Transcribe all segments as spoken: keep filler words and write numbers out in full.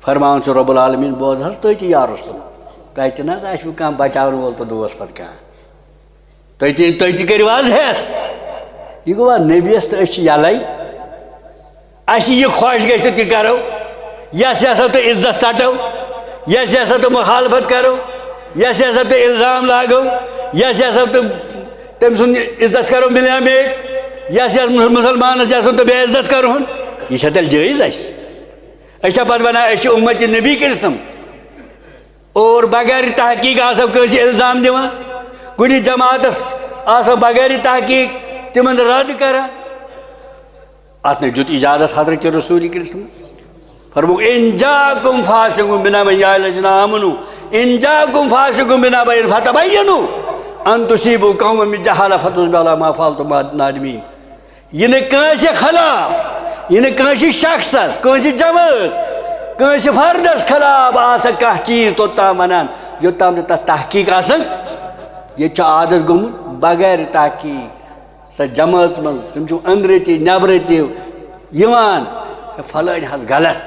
فرمان چھُ رب العالمین، بوز حظ تُہۍ تہِ یا رسول، تۄہہِ تہِ نہ حظ آسِوٕ کانٛہہ بچاونہٕ وول تہٕ دوس پتہٕ کانٛہہ۔ تُہۍ تہِ، تُہۍ تہِ کٔرِو حظ ہٮ۪س۔ یہِ گوٚوا نبیَس تہٕ أسۍ چھِ یَلَے۔ اَسہِ یہِ خۄش گژھِ تہِ کرو، یَس یَس تہٕ عزت ژَٹو، یَس یَس تہٕ مُخالفت کرو، یَس یَس تہٕ الزام لاگو، یَس یَس تہٕ تٔمۍ سُنٛد عزت کرو مِلیٛا میٹ، یَس یَس مُسلمانَس یَس تہٕ بے عزت کرہون۔ یہِ چھا تیٚلہِ جٲیِز اَسہِ؟ أسۍ چھا پتہٕ ونان أسۍ چھِ اُمتِ نبی کٔرِتھ تِم؟ اور بغیر تحقیق آسو کٲنٛسہِ الزام دِوان، کُنہِ جماعتس آسو بغیر تحقیق تِمن رد کران۔ اتھ نے دیُت اجازت حضرت رسول کٔرِتھ تِمن۔ فرموو، "ان جاءکم فاسق بنبأ"، یا الذین آمنوا، "ان جاءکم فاسق بنبأ فتبینوا ان تصیبوا قوما بجہالة فتصبحوا علی ما فعلتم نادمین"۔ یہِ نہٕ کٲنٛسہِ خلاف، یہِ نہٕ کٲنٛسہِ شخصس، کٲنٛسہِ جمٲژ، کٲنٛسہِ فردس خلاف آسکھ کانٛہہ چیٖز توٚتام ونان، یوٚتام نہٕ تتھ تحقیق آسن۔ ییٚتہِ چھُ عادت گوٚمُت بغیر تحقیق سۄ جمٲژ منٛز، تِم چھِ أنٛدرٕ تہِ نٮ۪برٕ تہِ یِوان، "ہے، فلٲنۍ حظ غلط،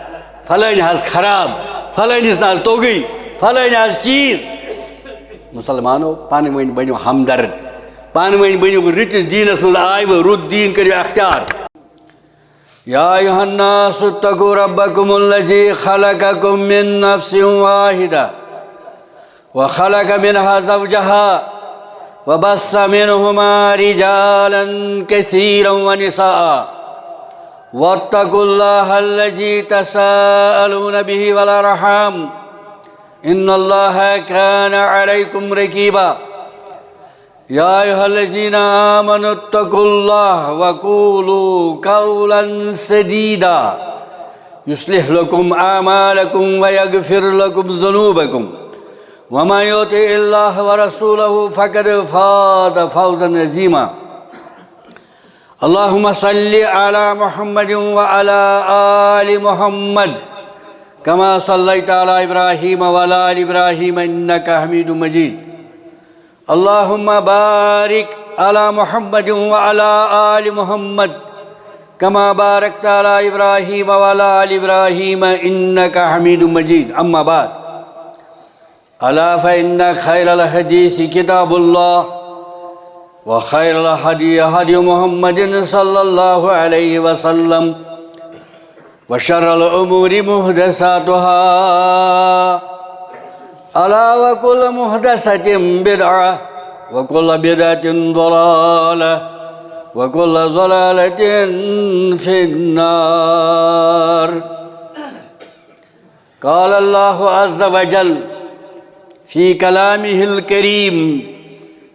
فلٲنۍ حظ خراب، فلٲنِس نہ حظ توٚگُے، فلٲنۍ حظ چیٖز۔" مسلمانو، پانہٕ ؤنۍ بٔنِو ہمدرد، پانہٕ ؤنۍ بٔنِو رٕتِس دیٖنَس منٛز آیوٕ، رُت دیٖن کٔرِو اختیار۔ یا ایھا الناس اتقوا ربکم الذی خلقکم من نفس واحدہ وخلق منها زوجها وبث منهما رجالا كثيرا ونساء واتقوا الله الذي تساءلون به والأرحام إن الله كان عليكم رقيبا. يا أيها الذين آمنوا اتقوا الله وقولوا قولا سديدا يصلح لكم أعمالكم ويغفر لكم ذنوبكم ومن يطع الله ورسوله فقد فاز فوزا عظيما. اللهم صل على محمد وعلى آل محمد كما صليت على إبراهيم وعلى آل إبراهيم إنك حميد مجيد. اللهم بارك على محمد وعلى آل محمد كما باركت على إبراهيم وعلى آل إبراهيم إنك حميد مجيد. أما بعد، ألا فإن خير الحديث كتاب الله، وخير الهدي هدي محمد صلى الله عليه وسلم، وشر الأمور محدثاتها، ألا وكل محدثة بدعة، وكل بدعة ضلالة، وكل ضلالة في النار. قال الله عز وجل في كلامه الكريم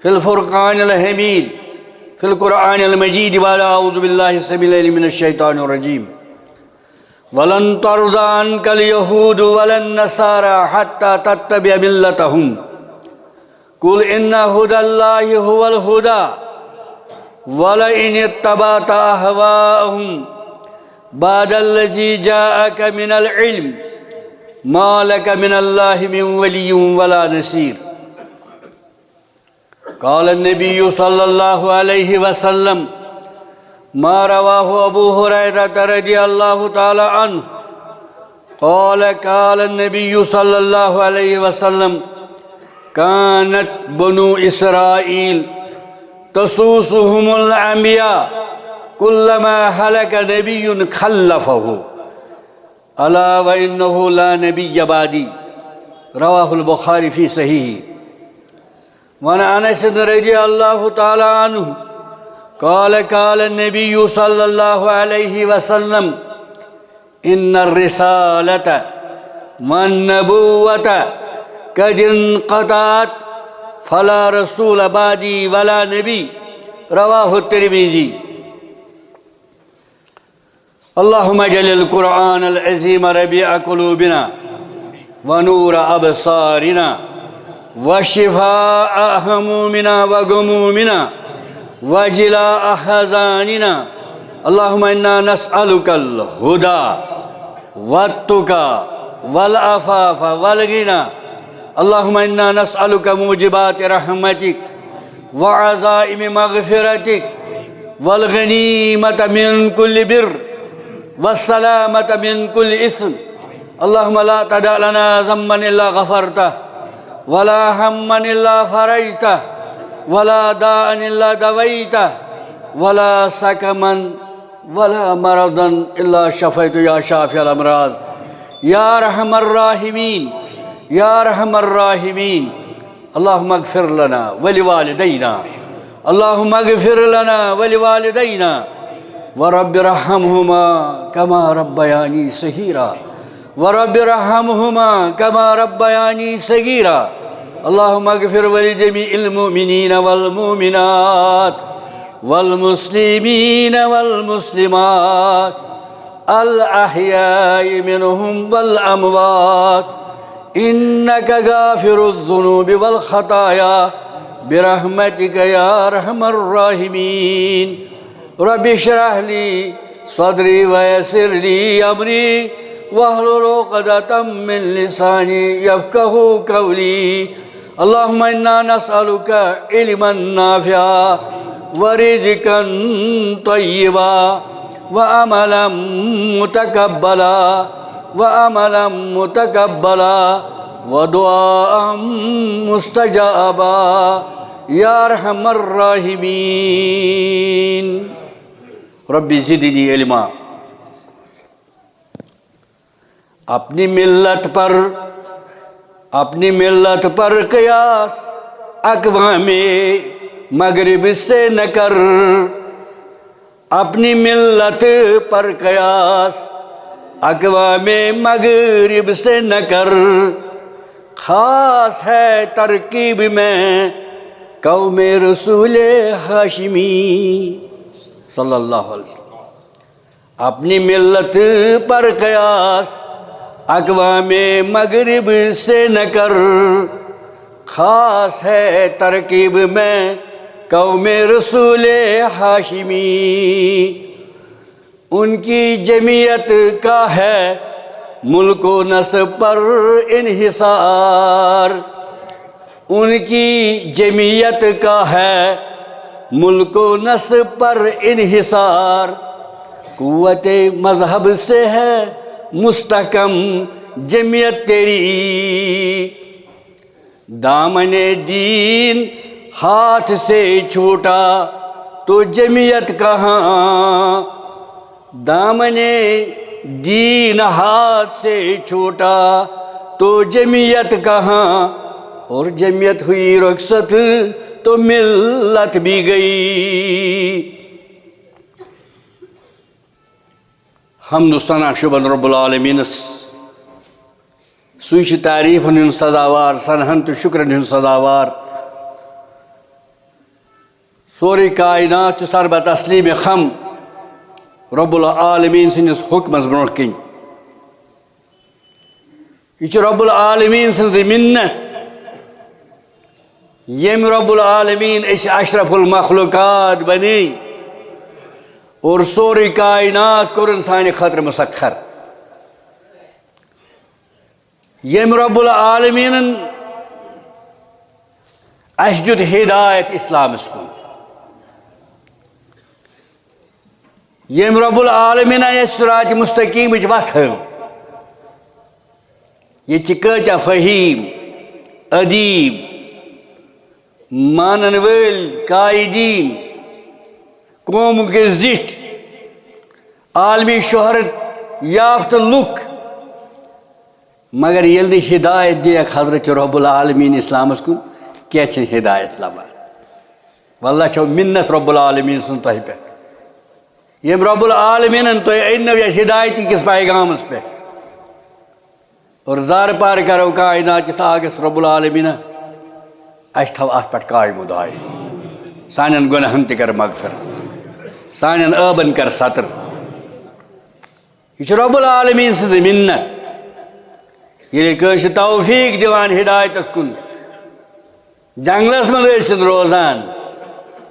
في الفرقان الحميد في القرآن المجيد بعد أعوذ بالله السميع العليم من الشيطان الرجيم. ولن ترضى عنك اليهود ولا النصارى حتى تتبع ملتهم. قل إن هدى الله هو الهدى ولئن اتبعت أهواءهم بعد الذي جاءك من العلم ما لك من الله من ولي ولا نصير. قال النبي صلى الله عليه وسلم ما رواه أبو هريرة رضي الله تعالى عنه قال قال النبي صلى الله عليه وسلم كانت بنو إسرائيل تسوسهم الأنبياء كلما هلك نبي خلفه ألا وإنه لا نبي بعدي. رواه البخاري في صحيحه. وعن أنس رضي الله تعالى عنه قال قال النبي صلى الله عليه وسلم إن الرسالة والنبوة قد انقطعت فلا رسول بعدي ولا نبي. رواه الترمذي. اللهم اجعل القرآن العظيم ربيع قلوبنا ونور أبصارنا وشفاء همومنا وغمومنا وجلاء أحزاننا. اللهم إنا نسألك الهدى والتقى والعفاف والغنى. اللهم إنا نسألك موجبات رحمتك وعزائم مغفرتك والغنيمة من كل بر والسلامة من كل إثم اللهم لا تدع لنا ذنبا إلا غفرته، ولا هما إلا فرجته، ولا داء إلا دويته، ولا سقما ولا مرضا إلا شفيته يا شافي الأمراض، يا أرحم الراحمين، يا أرحم الراحمين. اللهم اغفر لنا ولوالدينا. اللهم اغفر لنا ولوالدينا. ورب ارحمهما كما ربياني صغيرا. ورب ارحمهما كما ربياني صغيرا. اللهم اغفر ولجميع المؤمنين والمؤمنات والمسلمين والمسلمات الأحياء منهم والأموات، إنك غافر الذنوب والخطايا، برحمتك يا أرحم الراحمين. رب اشرح لي صدري ويسر لي أمري واحلل عقدة من لساني يفقهوا قولي. اللهم إنا نسألك علما نافعا ورزقا طيبا وعملا متقبلا وعملا متقبلا ودعاء مستجابا يا أرحم الراحمين. رب زدني علما. اپنی ملت پر، اپنی ملت پر قیاس اقوام مغرب سے نہ کر۔ اپنی ملت پر قیاس اقوام مغرب سے نہ کر۔ خاص ہے ترکیب میں قوم رسول ہاشمی صلی اللہ علیہ وسلم۔ اپنی ملت پر قیاس اقوام مغرب سے نہ کر۔ خاص ہے ترکیب میں قوم رسول ہاشمی۔ ان کی جمعیت کا ہے ملک و نسب پر انحصار۔ ان کی جمعیت کا ہے ملک و نسب پر انحصار۔ قوت مذہب سے ہے مستحکم جمعیت تیری۔ دامن دین ہاتھ سے چھوٹا تو جمعیت کہاں؟ دامن دین ہاتھ سے چھوٹا تو جمعیت کہاں؟ اور جمعیت ہوئی رخصت تو ملت بھی گئی۔ حمد و ثنا شوبن رب العالمینس۔ سُے چھُ تعریفن ہُنٛد سزاوار، ثناہن تہٕ شُکرن ہُنٛد سزاوار۔ سورُے کائنات چھُ سر بتسلیم خم رب العالمین سٕنٛدِس حُکمس برونٛہہ کِنۍ۔ یہِ چھِ رب العالمین سٕنٛزٕے مِنت، ییٚمۍ رب العالمین أسۍ اشرف المخلوقات بنے اور سورُے کائنات کوٚرُن سانہِ خٲطرٕ مسخر۔ ییٚمۍ رب العالمینن اَسہِ دیُت ہدایت اسلامس کُن۔ ییٚمۍ رب العالمین اَسہِ صراط مستقیمٕچ وتھ ہٲو۔ ییٚتہِ چھِ کۭتیاہ فہیم، ادیب، مانن وٲلۍ، قائدین، قومٕکۍ زِٹھۍ، عالمی شہرت یافتہٕ لُکھ، مگر ییٚلہِ نہٕ ہدایت دِیَکھ حضرت رب العالمین اسلامس کُن، کینٛہہ چھِنہٕ ہدایت لبان۔ واللہ چھو مِنت رب العالمین سٕنٛز تۄہہِ پٮ۪ٹھ۔ ییٚمۍ رب العالمینن تۄہہِ أنۍنو یتھ ہدایت کِس پیغامس پٮ۪ٹھ۔ اور زارٕ پار کرو کائنات کِس آگس رب العالمین، اَسہِ تھاو اتھ پٮ۪ٹھ قائم و دائم۔ سانٮ۪ن گۄناہن تہِ کر مغفرت، سانٮ۪ن عٲبن کر ستر۔ یہِ چھُ رب العالمین سٕنٛز مِنت۔ ییٚلہِ کٲنٛسہِ توفیق دِوان ہدایتس کُن، جنگلس منٛز ٲسِن روزان،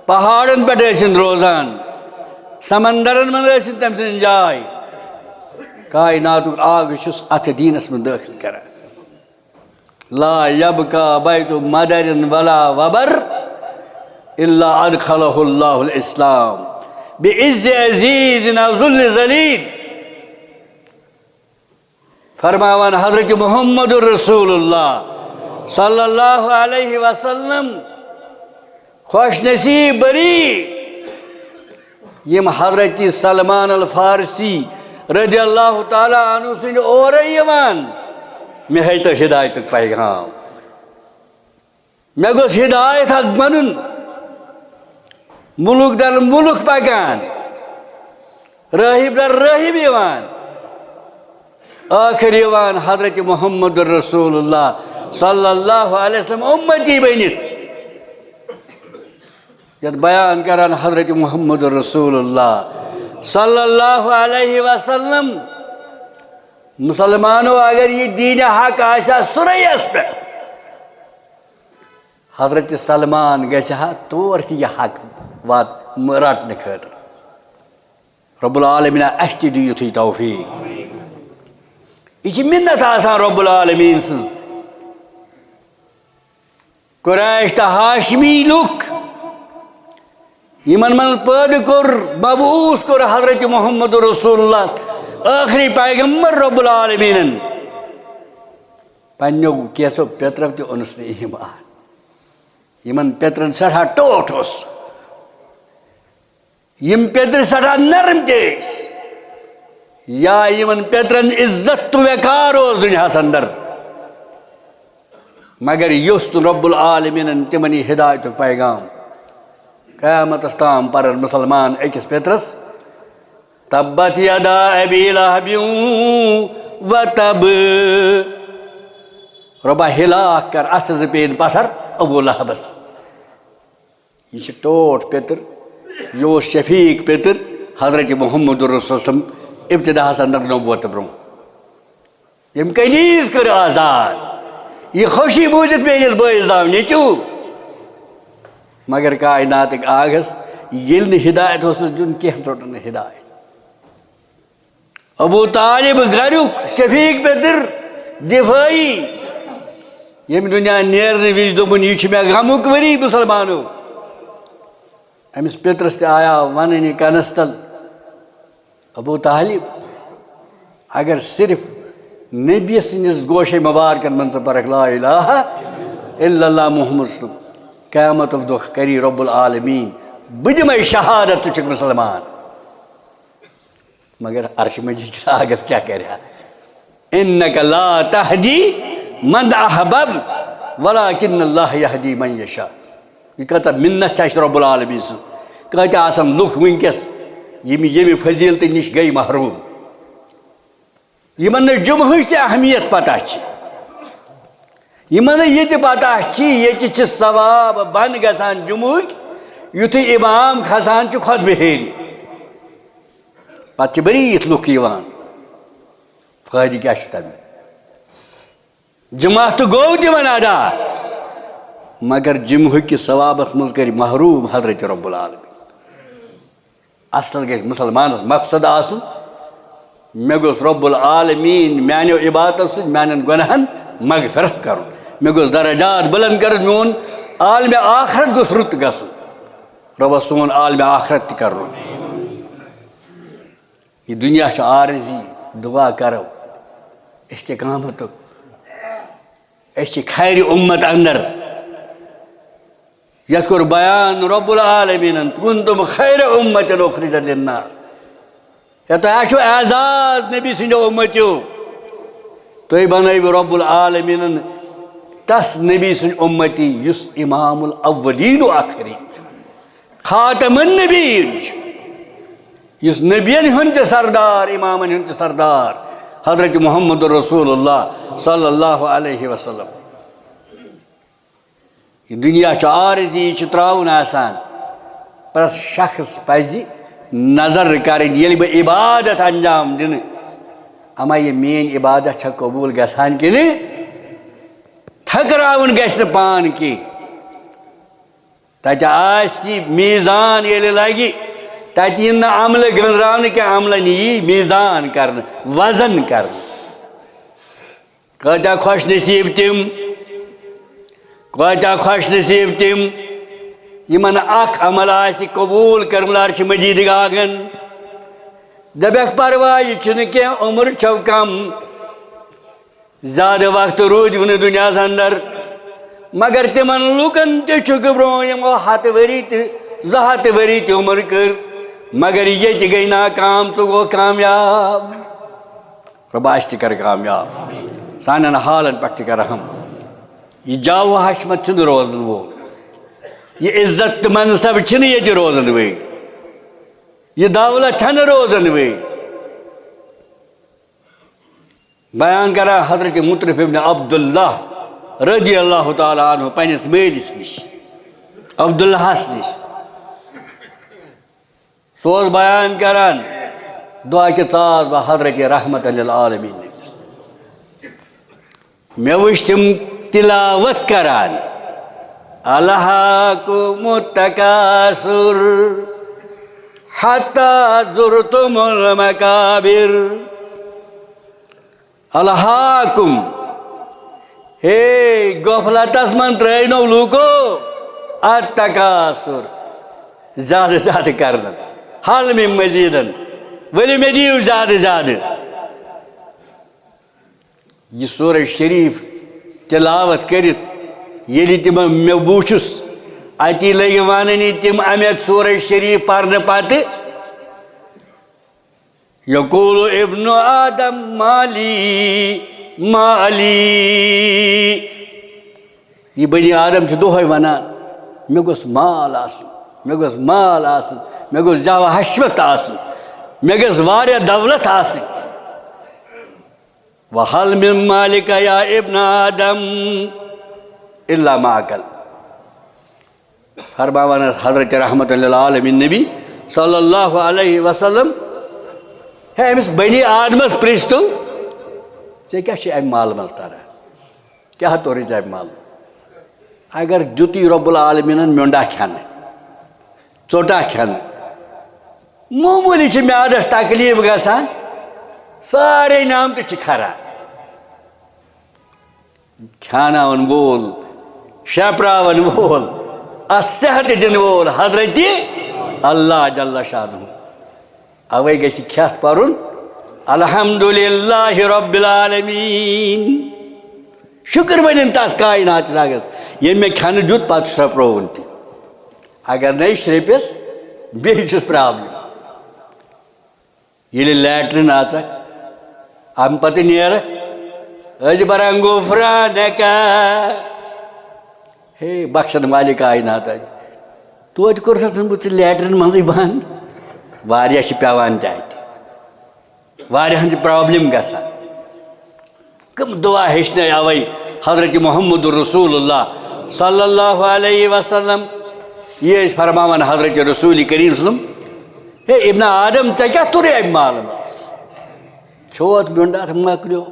پہاڑن پٮ۪ٹھ ٲسِن روزان، سمندرن منٛز ٲسِن تٔمۍ سٕنٛز جاے، کائناتُک آگ چھُس اتھ دیٖنس منٛز دٲخل کران۔ لا يبقى بيت مدر ولا وبر إلا أدخله الله الإسلام بعز عزيز أو ذل ذليل۔ فرماوان حضرت محمد رسول اللہ صلی اللہ علیہ وسلم، خوش نصیب بری یِم حضرت سلمان الفارسی رضی اللہ تعالیٰ عنہ سٕنٛدِ اورے یِوان، مےٚ ہیٚتو ہدایتُک پیغام۔ مےٚ گوٚژھ ہدایت حق بنُن۔ مُلک در مُلک پکان، رٲہِب در رٲہِب یِوان، ٲخر یِوان حضرت محمد رسول اللہ صلی اللہ علیہ وسلم اُمتی بٔنِتھ۔ یتھ بیان کران حضرت محمد رسول اللہ صلی اللہ علیہ وسلم، مسلمانو، اگر یہِ دین حق آسہِ ہا سُرے یس پٮ۪ٹھ، حضرت سلمان گژھِ ہا تور تہِ یہِ حق وات رٹنہٕ خٲطرٕ۔ رب العالمین اسہِ تہِ دِیِو یُتھُے توفیق۔ یہِ چھِ مِنت آسان رب العالمین سٕنٛز۔ قریش تہٕ ہاشمی لُکھ، یِمن منٛز پٲدٕ کوٚر، مبعوث کوٚر حضرت محمد رسول اللہ، ٲخری پیغمبر رب العالمینن، پننیو کینٛژھو پیترو تہِ اوٚنُس نہٕ ایمان۔ یِمن پیترن سٮ۪ٹھاہ ٹوٹھ اوس۔ یِم پیترِ سٮ۪ٹھاہ نرم تہِ ٲسۍ، یا یِمن پیترن عزت تہٕ وقار اوس دُنیاہس اندر، مگر یوٚژھ نہٕ رب العالمینن تِمن یہِ ہدایتُک پیغام۔ قیامتس تام پرن مسلمان أکِس پیترس، تبت یدا ابی لہب و تب، رۄبا ہلاک کر، اتھٕ زٕ پیٚیِن پتھر ابو لہبس۔ یہِ چھِ ٹوٹھ پیٚتٕر، یہِ اوس شفیق پیٚتٕر حضرت محمد رسول صلی اللہ علیہ وسلم ابتداہس اندر نبوت برونٛہہ۔ ییٚمۍ کنیز کٔر آزاد، یہِ خوشی بوٗزِتھ میٲنِس بٲیِس زاو نیٚچوٗ۔ مگر کائناتٕکۍ آغس ییٚلہِ نہٕ ہدایت اوسُس دیُن کینٛہہ، روٚٹ نہٕ ہدایت۔ ابو طالب گریُک شفیق پیٚتٕر دفٲعی، ییٚمہِ دُنیا نیرنہٕ وِزِ دوٚپُن، "یہِ چھُ مےٚ غمُک ؤری، مسلمانو۔" أمِس پیٚترَس تہِ آیاو وَنٕنۍ یہِ کنس تل، "ابو طالب، اگر صرف نبی سٕنٛدِس گوشے مبارکن منٛز ژٕ پرکھ لا الہ الا اللہ محمد صلی اللہ علیہ وسلم، قیامتُک دۄہ کری رب العالمین، بہٕ دِمے شہادت، ژٕ چھُکھ مسلمان۔" مگر عرش مجید کِس آغس کیٛاہ کرِ ہا؟ "انک لا تہدی من احببت ولکن اللہ یہدی من یشاء۔" یہِ کۭژاہ مِنت چھِ اَسہِ رب العالمین سٕنٛز۔ کۭتیٛاہ آسن لُکھ وٕنکیٚس یِم ییٚمہِ فضیلتہٕ نِش گٔے محروم، یِمن نہٕ جمعہٕچ تہِ اہمیت پتہ چھِ۔ یِمن نہٕ یہِ تہِ پتہ چھِ، ییٚتہِ چھِ ثواب بنٛد گژھان جمعہٕکۍ، یُتھُے امام کھسان چھُ خطبہٕ ہیٚرِ۔ پتہٕ چھِ بٔرِتھ لُکھ یِوان۔ فٲیدٕ کیٛاہ چھُ تَمیُک؟ جمعہ تہٕ گوٚو تِمن ادا، مگر جمعہٕکۍ ثوابس منٛز کٔرۍ محروم حضرت رب العالمین۔ اصل گژھِ مسلمانس مقصد آسُن، مےٚ گوٚژھ رب العالمین میانیو عبادتو سۭتۍ میانٮ۪ن گۄناہن مغفرت کرُن، مےٚ گوٚژھ درجات بلند کرُن، میون عالمِ آخرت گوٚژھ رُت گژھُن۔ رۄبا سون عالمِ آخرت تہِ کر رُت۔ یہِ دُنیا چھُ عارضی، دُعا کرو استقامتُک۔ أسۍ چھِ خیرِ اُمت اندر۔ یتھ کوٚر بیان رب العالمینن، "کنتم خیر امت اخرجت للناس"۔ یا تۄہہِ آسیو اعزاز نبی سٕنٛدیو اُمتیو، تُہۍ بنٲوِو رب العالمینن تس نبی سٕنٛدۍ اُمتی یُس امام الاولین و آخرین چھُ، خاتم النبیین چھُ، یُس نبین ہُنٛد تہِ سردار، امامن ہُنٛد تہِ سردار، حضرت محمد رسول اللہ صلی اللہ علیہ وسلم۔ یہِ دُنیا چھُ عارضی، یہِ چھُ ترٛاوُن آسان۔ پرٛٮ۪تھ شخص پَزِ نظر کَرٕنۍ، ییٚلہِ بہٕ عبادت انجام دِنہٕ، اما یہِ میٛٲنۍ عبادت چھا قبوٗل گژھان کِنہٕ؟ تھٔکراوُن گژھِ نہٕ پان کینٛہہ۔ تَتہِ آسہِ میٖزان ییٚلہِ لَگہِ، تَتہِ یِن نہٕ عملہٕ گٔنٛزراونہٕ کینٛہہ، عملَن یی میٖزان کَرنہٕ، وزن کَرنہٕ۔ کۭتیٛاہ خۄش نصیٖب تِم، کۭتیٛاہ خۄش نصیٖب تِم، یِمن اکھ عمل آسہِ قبوٗل کرمُت عرشِ مجیٖدٕکۍ آنگن۔ دپکھ، پرواے چھُنہٕ کینٛہہ، عمر چھو کم، زیادٕ وقت روٗدۍ نہٕ دُنیاہَس اندر، مگر تِمن لوٗکن تہِ چھُکھ برٛونٛہہ یِمو ہتہٕ ؤری تہِ، زٕ ہتھ ؤری تہِ عمر کٔر، مگر ییٚتہِ گٔے ناکام، ژٕ گوٚو کامیاب۔ رۄبا، اَسہِ تہِ کر کامیاب، سانٮ۪ن حالن پٮ۪ٹھ تہِ کر رحم۔ یہِ جاہ و حشمت چھُنہٕ روزن وول، یہِ عزت تہٕ منصب چھِنہٕ ییٚتہِ روزن وٲلۍ، یہِ دولت چھَنہٕ روزن وٲلۍ۔ بیان کران حضرت مطرف ابن عبداللہ رضی اللہ تعالیٰ عنہ پننِس مٲلِس نِش، عبداللہس نِش۔ سُہ اوس بیان کران، دعا کہِ ژاس بہٕ حضرت رحمت للعالمین نِش۔ مےٚ وٕچھ تِم تلاوت کران، "الہاکم التکاثر حتی زرتم المقابر۔" الہاکم، ہے، غفلتس منٛز ترٲینو لوٗکو التکاثر، زیادٕ زیادٕ کرنن، حل من مزیدن، ؤلِو مےٚ دِیِو زیادٕ زیادٕ۔ یہِ سورہ شریف تلاوت کٔرِتھ ییٚلہِ تِمن مےٚ وُچھُس، اتی لٔگۍ وننہِ تِم امہِ سورہ شریف پرنہٕ پتہٕ، یقول ابن آدم مالی مالی۔ یہِ بنی آدم چھُ دۄہے ونان، "مےٚ گوٚژھ مال آسُن، مےٚ گوٚژھ مال آسُن، مےٚ گوٚژھ جاہ و حشمت آسُن، مےٚ گٔژھ واریاہ دولت آسٕنۍ۔" وحل من مالک یا ابن آدم الا ما اکل۔ فرماوان حضرت رحمت للعالمین نبی صلی اللہ علیہ وسلم، ہے، أمِس بنی آدمس پرٛژھ تو، "ژےٚ کیٛاہ چھُے امہِ مالہٕ منٛز تران؟ کیٛاہ توٚرُے ژےٚ امہِ مالہٕ؟" اگر دیُتُے رب العالمینن میونڈا کھٮ۪نہٕ، ژوٚٹا کھٮ۪نہٕ، معموٗلی چھِ میادس تکلیف گژھان، سارے نعمتہٕ چھِ کھران۔ کھیاناون وول، شرپراون وول، اتھ صحت دِنہٕ وول حضرت اللہ جل شانہ۔ اوے گژھِ کھٮ۪تھ پرُن، "الحمدللہ رب العالمین"۔ شکر ونن تس کائنات زاگس، ییٚمۍ مےٚ کھٮ۪نہٕ دیُت، پتہٕ شرپرووُن تہِ۔ اگر نَے شرپس، بیٚیہِ چھُس پرابلم۔ ییٚلہِ لیٹرین آژکھ، اَمہِ پتہٕ نیرکھ، أسۍ بران غفرانک۔ ہے بخشن والہِ کائنات، توتہِ کوٚرتھس نہٕ بہٕ ژٕ لیٹرین منٛزٕے بنٛد۔ واریاہ چھِ پٮ۪وان تہِ اَتہِ، واریاہن چھِ پرابلم گژھان۔ کم دعا ہیٚچھنٲے اوے حضرت محمد رسول اللہ صلی اللہ علیہ وسلم۔ یہِ ٲسۍ فرماوان حضرت رسول کریم صلی اللہ علیہ وسلم، "ہے ابن آدم، ژےٚ کیٛاہ توٚرُے اَمہِ مالہٕ منٛز؟ کھیوٚوتھ میوٚنڈ اَتھ مۄکلیو،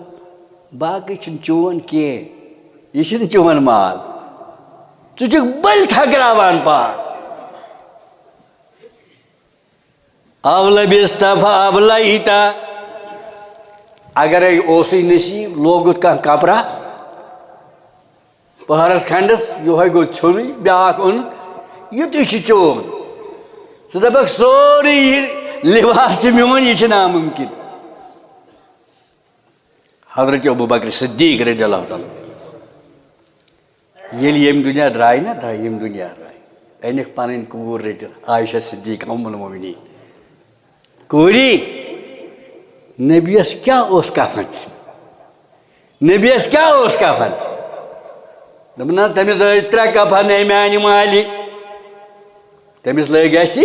باقٕے چھُنہٕ چون کینٛہہ، یہِ چھُنہٕ چون مال، ژٕ چھُکھ بٔلۍ تھکراوان پان۔" او لبست فابلیت، اگرے اوسُے نصیب، لوگُتھ کانٛہہ کپرا پٔہرس کھنڈس، یِہوے گوٚو ژھیوٚنُے، بیٛاکھ اوٚنُتھ، یُتُے چھُ چون۔ ژٕ دپکھ، سورُے یہِ لباس تہِ میون، یہِ چھُ ناممکن۔ حضرت ابوبکر صدیق رضی اللہ تعالیٰ عنہ ییٚلہِ ییٚمہِ دُنیا درٛاے نا، درٛاے ییٚمہِ دُنیا درٛاے، أنِکھ پنٕنۍ کوٗر رٔٹِتھ، عائشہ صدیقہ ام المومنین۔ کوٗری، نبیَس کیٛاہ اوس کفن؟ نبیَس کیٛاہ اوس کفن؟ دوٚپُن، نہ، تٔمِس ٲسۍ ترٛےٚ کفن، اے میانہِ مالہِ۔ تٔمِس لٲگۍ اَسہِ،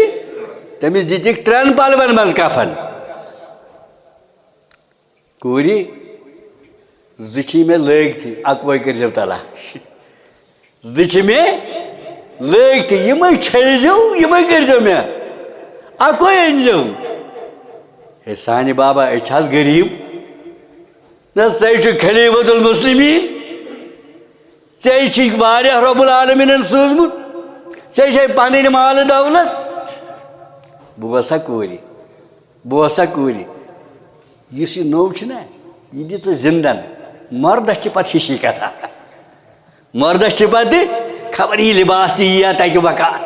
تٔمِس دِتِکھ ترٛٮ۪ن پلون منٛز کفن۔ کوٗری، زٕ چھی مےٚ لٲگتھٕے، اکوے کٔرۍزیو تلاش۔ زٕ چھی مےٚ لٲگتھٕے، یِمے چھٔلۍزیو، یِمے کٔرۍزیو مےٚ، اکوے أنۍزیو۔ ہے سانہِ بابا، أسۍ چھِ حظ غریٖب؟ نہ، ژے چھُ خلیفۃ المسلمین، ژے چھُے واریاہ رب العالمینن سوٗزمُت، ژے چھے پنٕنۍ مالہٕ دولت۔ بہٕ گوٚو سا کوٗری، بہٕ اوسا کوٗرِ؟ یُس یہِ نوٚو چھُ نا، یہِ دِ ژٕ زِندَن۔ مردَس چھِ پَتہٕ ہِشی کَتھا۔ مردَس چھِ پَتہٕ خبر یہِ لِباس تہِ یِیا تَتہِ بَکار۔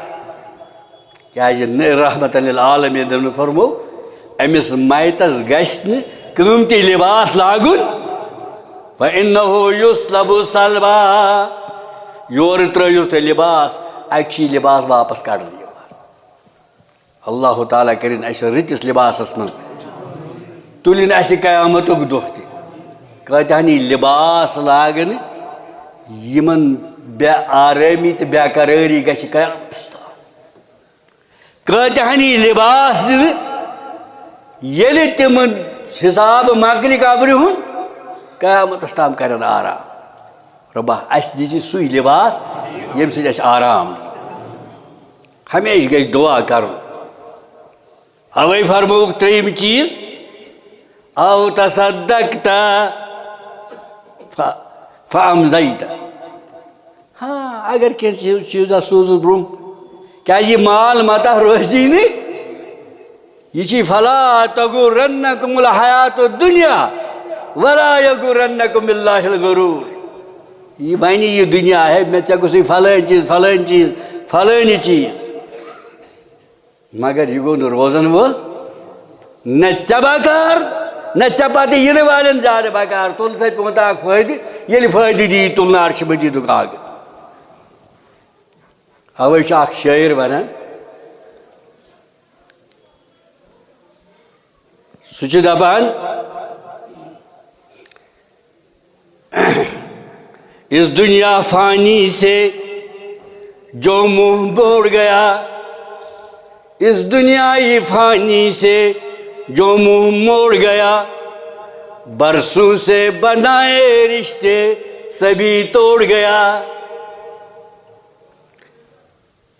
کیٛازِ نہ، رحمتاً للعالمین دوٚپُن، فرمو، أمِس مَیتَس گژھِ نہٕ قۭمتی لِباس لاگُن۔ فإنه يسلب سلبا۔ یورٕ ترٲیِو تُہۍ لباس، اَتہِ چھُ یہِ لباس واپس کڑنہٕ یِوان۔ اللہ تعالیٰ کٔرِن اَسہِ رٕتِس لباسس منٛز، تُلِن اَسہِ قیامتُک دۄہ تہِ۔ کۭتیاہن یی لباس لاگنہٕ، یِمن بے آرٲمی تہٕ بے قرٲری گژھِ قیامتس تام۔ کۭتیاہن یی لباس دِنہٕ، ییٚلہِ تِمن حساب مۄکلہِ قبرِ ہُنٛد، قیامتس تام کرن آرام۔ رۄبا، اسہِ دِژ سُے لباس، ییٚمہِ سۭتۍ اسہِ آرام یی۔ ہمیشہِ گژھِ دُعا کرُن۔ اوے فرمووُکھ ترٛیٚیِم چیٖز، او تصدقت ف-، فامضیت۔ ہاں، اگر کینٛہہ چیٖز، چیٖزا سوٗزُن برٛونٛہہ، کیٛازِ یہِ مال متاع روزی نہٕ۔ یہِ چھِ فلا تغرنکم الحیات الدنیا ولا یغرنکم باللہ الغرور۔ یہِ وَنہِ یہِ دُنیا ہے، مےٚ ژےٚ گوٚژھُے فلٲنۍ چیٖز، فلٲنۍ چیٖز، فلٲنۍ چیٖز۔ مگر یہِ گوٚو نہٕ روزن وول۔ نہ ژےٚ بکار، نہ ژےٚ پتہٕ یِنہٕ والٮ۪ن زیادٕ بکار۔ تُل تھے پیوٗنٛتاہ اکھ فٲیدٕ، ییٚلہِ فٲیدٕ دِیہِ تُلنہٕ عرشہِ مجیدُک آگہٕ۔ اوے چھُ اکھ شٲعر ونان، سُہ چھُ دپان، اس دنیا فانی سے جو منہ موڑ گیا، اس دنیا فانی سے جو منہ موڑ گیا، برسوں سے بنائے رشتے سبھی توڑ گیا۔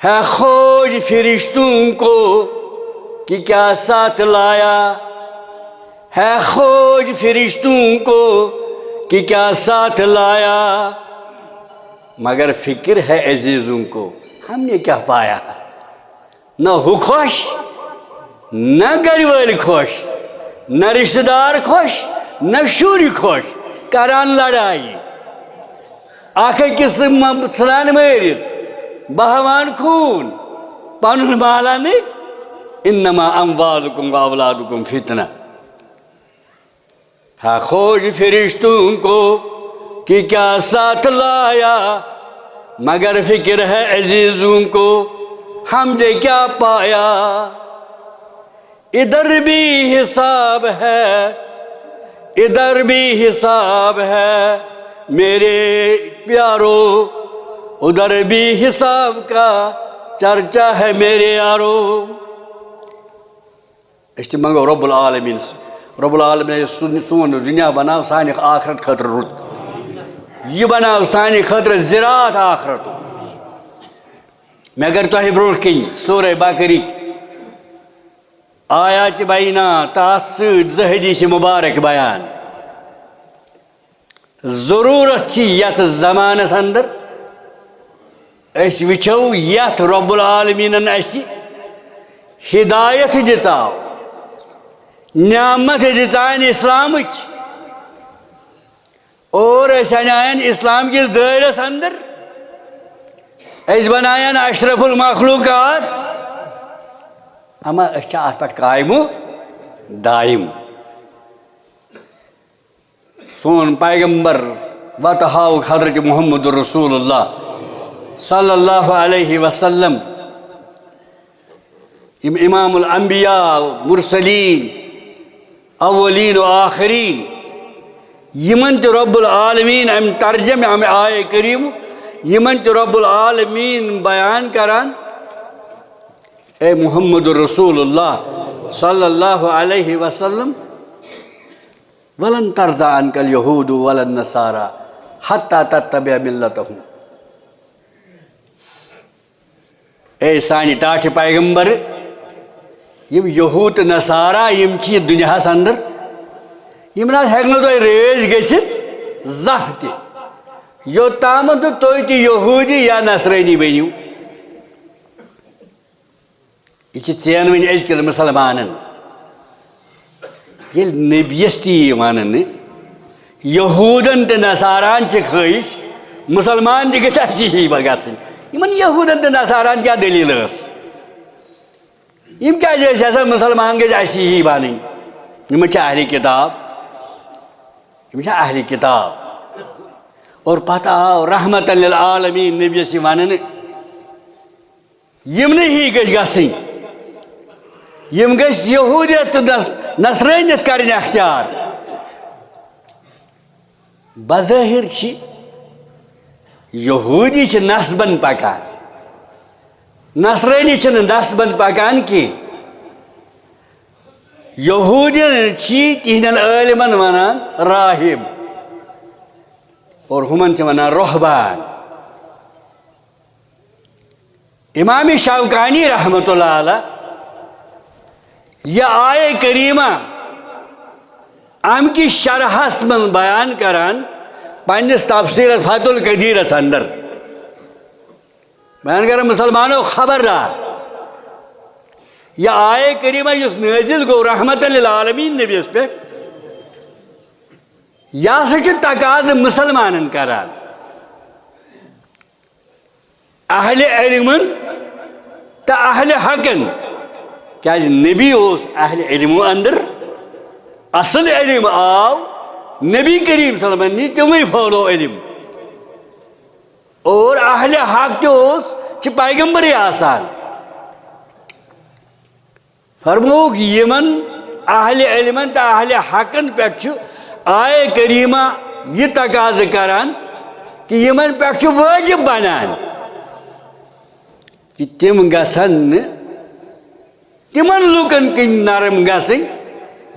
ہے خوج فرشتوں کو کہ کیا ساتھ لایا، ہے خوج فرشتوں کو کہ کیا ساتھ لایا، مگر فکر ہے عزیزوں کو ہم نے کیا پایا۔ نہ ہُہ خۄش، نہ گرِ وٲلۍ خۄش، نہ رشتہٕ دار خۄش، نہ شُرۍ خۄش، کران لڑایہِ۔ اکھ أکِس م-، ژھٕنان مٲرِتھ، بہاوان خوٗن، پنُن مال انہٕ۔ انما اموالکم و اولادکم فتنہ۔ ہے خوج فرشتوں کو کہ کیا ساتھ لایا، مگر فکر ہے عزیزوں کو ہم نے کیا پایا۔ ادھر بھی حساب ہے، ادھر بھی حساب ہے میرے پیارو، ادھر بھی حساب کا چرچا ہے میرے یارو۔ أسۍ تہِ منٛگو رب العالمین سۭتۍ۔ رب العالمین، یُس سون، سون دُنیا بناو سانہِ آخرت خٲطرٕ رُت، یہِ بناو سانہِ خٲطرٕ زِراعت آخرتُک۔ مےٚ کٔر تۄہہِ برونٛٹھ کِنۍ سورہ بقرٕکۍ آیات بینات، تَتھ سۭتۍ زٕ حدیث مبارک بیان۔ ضروٗرت چھِ یَتھ زمانَس اندر أسۍ وٕچھو، یَتھ رب العالمیٖنَن اَسہِ ہدایت دِژاو، نعمت دِژان اسلامٕچ، اور أسۍ اَنایَن اسلام کِس دٲیرَس اندر، أسۍ بنایَن اشرف المخلوقات، اما أسۍ چھا اَتھ پٮ۪ٹھ قائم و دائم؟ سون پیغمبر وتہٕ ہاوُکھ حضرت محمد رسول اللہ صلی اللہ علیہ وسلم، یِم امام الانبیاء، مرسلین، اولین و آخرین، یِمن تہِ رب العالمین امہِ ترجمہ، امہِ آیہ کریم، یِمن تہِ رب العالمین بیان کران، اے محمد رسول اللہ صلی اللہ علیہ وسلم، ولن ترضى عنك اليهود ولا النصارى حتى تتبع ملتهم۔ اے سانہِ ٹاٹھہِ پیغمبر، یِم یہود تہٕ نصارا یِم چھِ یہِ دُنیاہس اندر، یِم نہ حظ ہٮ۪کن نہٕ تۄہہِ رٲضۍ گٔژھِتھ زانٛہہ تہِ، یوٚتامَتھ نہٕ تُہۍ تہِ یہودی یا نصرٲنی بٔنِو۔ یہِ چھِ ژینوٕنۍ أزکٮ۪ن مُسلمانن۔ ییٚلہِ نبیَس تہِ یی وننہٕ، یہوٗدن تہٕ نصاران چھِ خٲہِش، مُسلمان تہِ گژھِ اَسہِ ہِوی گژھٕنۍ۔ یِمن یہوٗدن تہٕ نصاران کیٛاہ دٔلیٖل ٲس؟ یِم کیٛازِ ٲسۍ یژھان مُسلمان گژھِ اَسہِ ہِوی بنٕنۍ؟ یِم چھِ اہلِ کِتاب۔ یِم چھِ اہلِ کِتاب۔ اور پتہٕ آو رحمتاً للعالمین نبیَس یہِ وننہٕ، یِمنٕے ہی گٔژھۍ گژھٕنۍ، یِم گٔژھۍ یہوٗدیت تہٕ نص-، نصرٲنیت کرٕنۍ اختیار۔ بظٲہِر چھِ یہوٗدی چھِ نسبن پکان، نصرٲنی چھِنہٕ نسبن پکان کینٛہہ۔ یہوٗدین چھِ تِہنٛدٮ۪ن عٲلمن ونان راہب، اور ہُمن چھِ ونان رہبان۔ امام شوکانی رحمت اللہ علیہ یہِ آیہ کریمہ امہِ کہِ شرحس منٛز بیان کران پننِس تفسیرس فتح القدیرس اندر، بیان کران، مسلمانو خبردار، یہِ آیہ کریمہ یُس نٲزِل گوٚو رحمتاً للعالمین نبیَس پٮ۪ٹھ، یہِ ہسا چھُ تقاضہٕ مسلمانن کران، اہل علمن تہٕ اہل حقن، کیازِ نبی اوس اہل علمو اندر، اصل علم آو نبی کریم صلی اللہ علیہ وسلمن نِش، تِموٕے پھٲلو علم۔ اور اہل حق تہِ اوس، چھِ پیغمبرٕے آسان۔ فرمووُکھ، یِمن اہل علمن تہٕ اہل حقن پٮ۪ٹھ چھُ آیہ کریمہ یہِ تقاضہٕ کران کہِ یِمن پٮ۪ٹھ چھُ وٲجب بنان کہِ تِم گژھن نہٕ تِمن لوٗکن کِنۍ نرم گژھٕنۍ،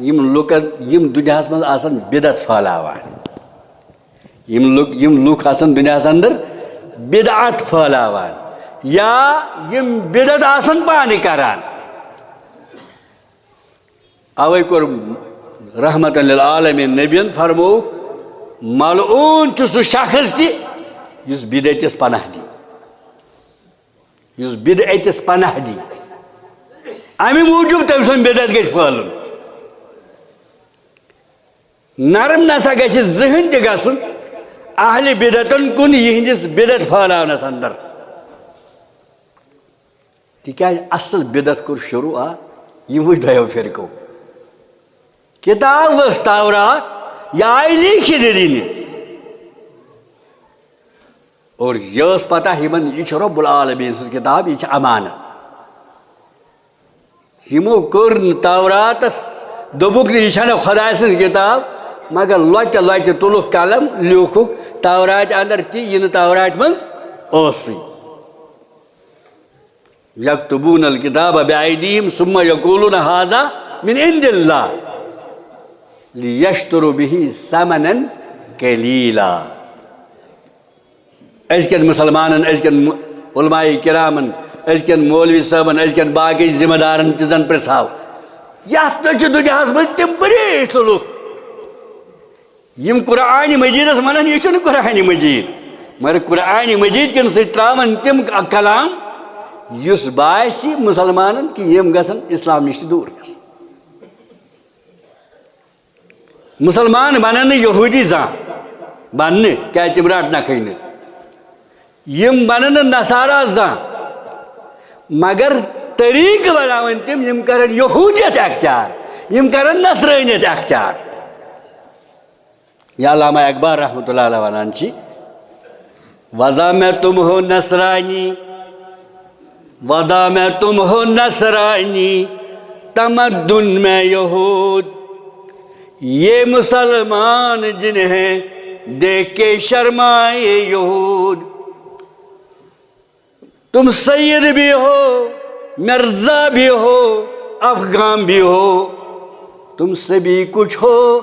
یِم لوٗکن، یِم دُنیاہس منٛز آسن بدعت پھٲلاوان۔ یِم لُکھ، یِم لُکھ آسن دُنیاہس اندر بدعت پھٲلاوان یا یِم بدعت آسن پانہٕ کران۔ اوے کوٚر رحمتاً للعالمین نبیَن فرمووُکھ، ملعون چھُ سُہ شخص تہِ یُس بدعتس پناہ دی، یُس بدعتس پناہ دی۔ امہِ موٗجوٗب تٔمۍ سُنٛد بدعت گژھِ پھٲلُن۔ نرم نسا گژھِ زٕہٕنۍ تہِ گژھُن اہلِ بدعتن کُن یِہنٛدِس بدعت پھٲلاونس اندر۔ تِکیازِ اصل بدعت کوٚر شروع آ یِموٕے دۄیو فرقو۔ کتاب ٲس تورات، یہِ آیہِ لیٖکھِتھ دِنہٕ۔ اور یہِ ٲس پتہ یِمن، یہِ چھِ رب العالمین سٕنٛز کتاب، یہِ چھِ امانت۔ یِمو کٔر نہٕ توراتس، دوٚپُکھ نہٕ، یہِ چھنہٕ خۄداے سٕنٛز کتاب، مگر لۄتہِ لۄتہِ تُلُکھ قلم، لیوٗکھُکھ توراتہِ اندر تہِ، یہِ نہٕ توراتہِ منٛز اوسُے۔ یکتبون الکتاب بأیدیہم ثم یقولون ھذا من عند اللہ لیشتروا بہ ثمنا قلیلا۔ أزکٮ۪ن مُسلمانن، أزکٮ۪ن مُ-، علماء کرامن، أزکٮ۪ن مولوی صٲبن، أزکٮ۪ن باقی ذمہ دارن تہِ زن پرژھاو، یتھ تہِ چھِ دُنیاہس منٛز تِم پریٖتھ لُکھ، یِم قرآن مجیدس ونان، یہِ چھُنہٕ قرآن مجید، مگر قرآن مجید کٮ۪ن سۭتۍ تراوان تِم کلام، یُس باسہِ مُسلمانن کہِ یِم گژھن اسلام نِش تہِ دوٗر گژھٕنۍ۔ مُسلمان بنن نہٕ یہوٗدی زانٛہہ، بننہٕ، کیٛازِ تِم رٹنکھٕے نہٕ۔ یِم بنن نہٕ نصارا زانٛہہ، مگر طریٖقہٕ بناوٕنۍ تِم، یِم کرن یہوٗدیت اختیار، یِم کرن نصرٲنیت اختیار۔ یا علامہ اقبال رحمۃ اللہ علیہ ونان چھِ، وضع میں تم ہو نصرانی، وضع میں تم ہو نصرانی، تمدن میں یہود۔ یہ مسلمان جنہیں دیکھ کے شرمائے یہود۔ تم سید بھی ہو، مرزا بھی ہو، افغان بھی ہو، تم سبھی کچھ ہو،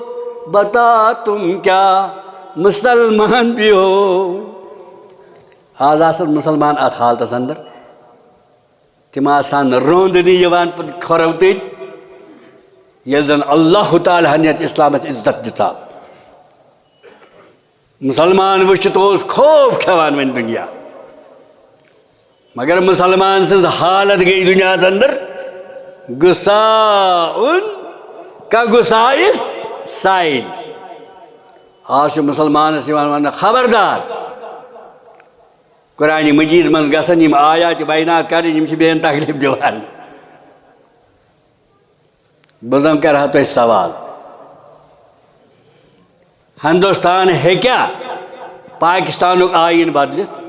بتا تم کیا مسلمان بھی ہو۔ آز آسن مسلمان اتھ حالتس اندر، تِم آسان رونٛدنہِ یِوان پتہٕ کھۄرو تٔتۍ، ییٚلہِ زن اللہ تعالیٰ ہن یتھ اسلامس عزت دِژاو۔ مسلمان وٕچھِتھ اوس خوف کھٮ۪وان وۄنۍ دُنیا۔ مگر مسلمان سٕنٛز حالت گٔے دُنیاہس اندر غثاء کا غثاء السیل۔ آز چھُ مسلمانس یِوان وننہٕ، خبردار، قرآن مجید منٛز گژھن یِم آیات بینات کرٕنۍ، یِم چھِ بیٚین تکلیف دِوان۔ بہٕ زن کرٕ ہا تۄہہِ سوال، ہندوستان ہیٚکیٛاہ پاکستانُک آیٖن بدلِتھ؟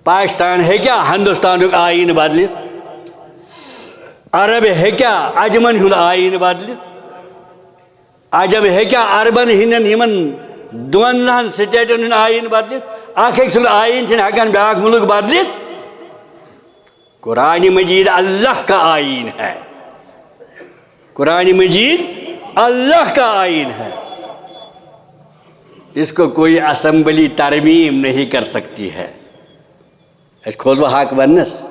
پاکستان ہیٚکیٛاہ ہندوستانُک آیٖن بدلِتھ؟ عرب ہیٚکیٛاہ عجمن ہُنٛد آیٖن بدلِتھ؟ عجم ہیٚکیٛاہ عربن ہٕنٛدٮ۪ن یِمن دُوَنزاہن سٹیٹن ہُنٛد آیٖن بدلِتھ؟ اکھ أکۍ سُنٛد آیٖن چھِنہٕ ہٮ۪کان بیٛاکھ مُلک بدلِتھ۔ قرآن مجید اللہ کا آئین ہے۔ قرآن مجید اللہ کا آئین ہے۔ اس کو کوئی اسمبلی ترمیم نہیں کر سکتی ہے۔ أسۍ کھوژو حق وننس۔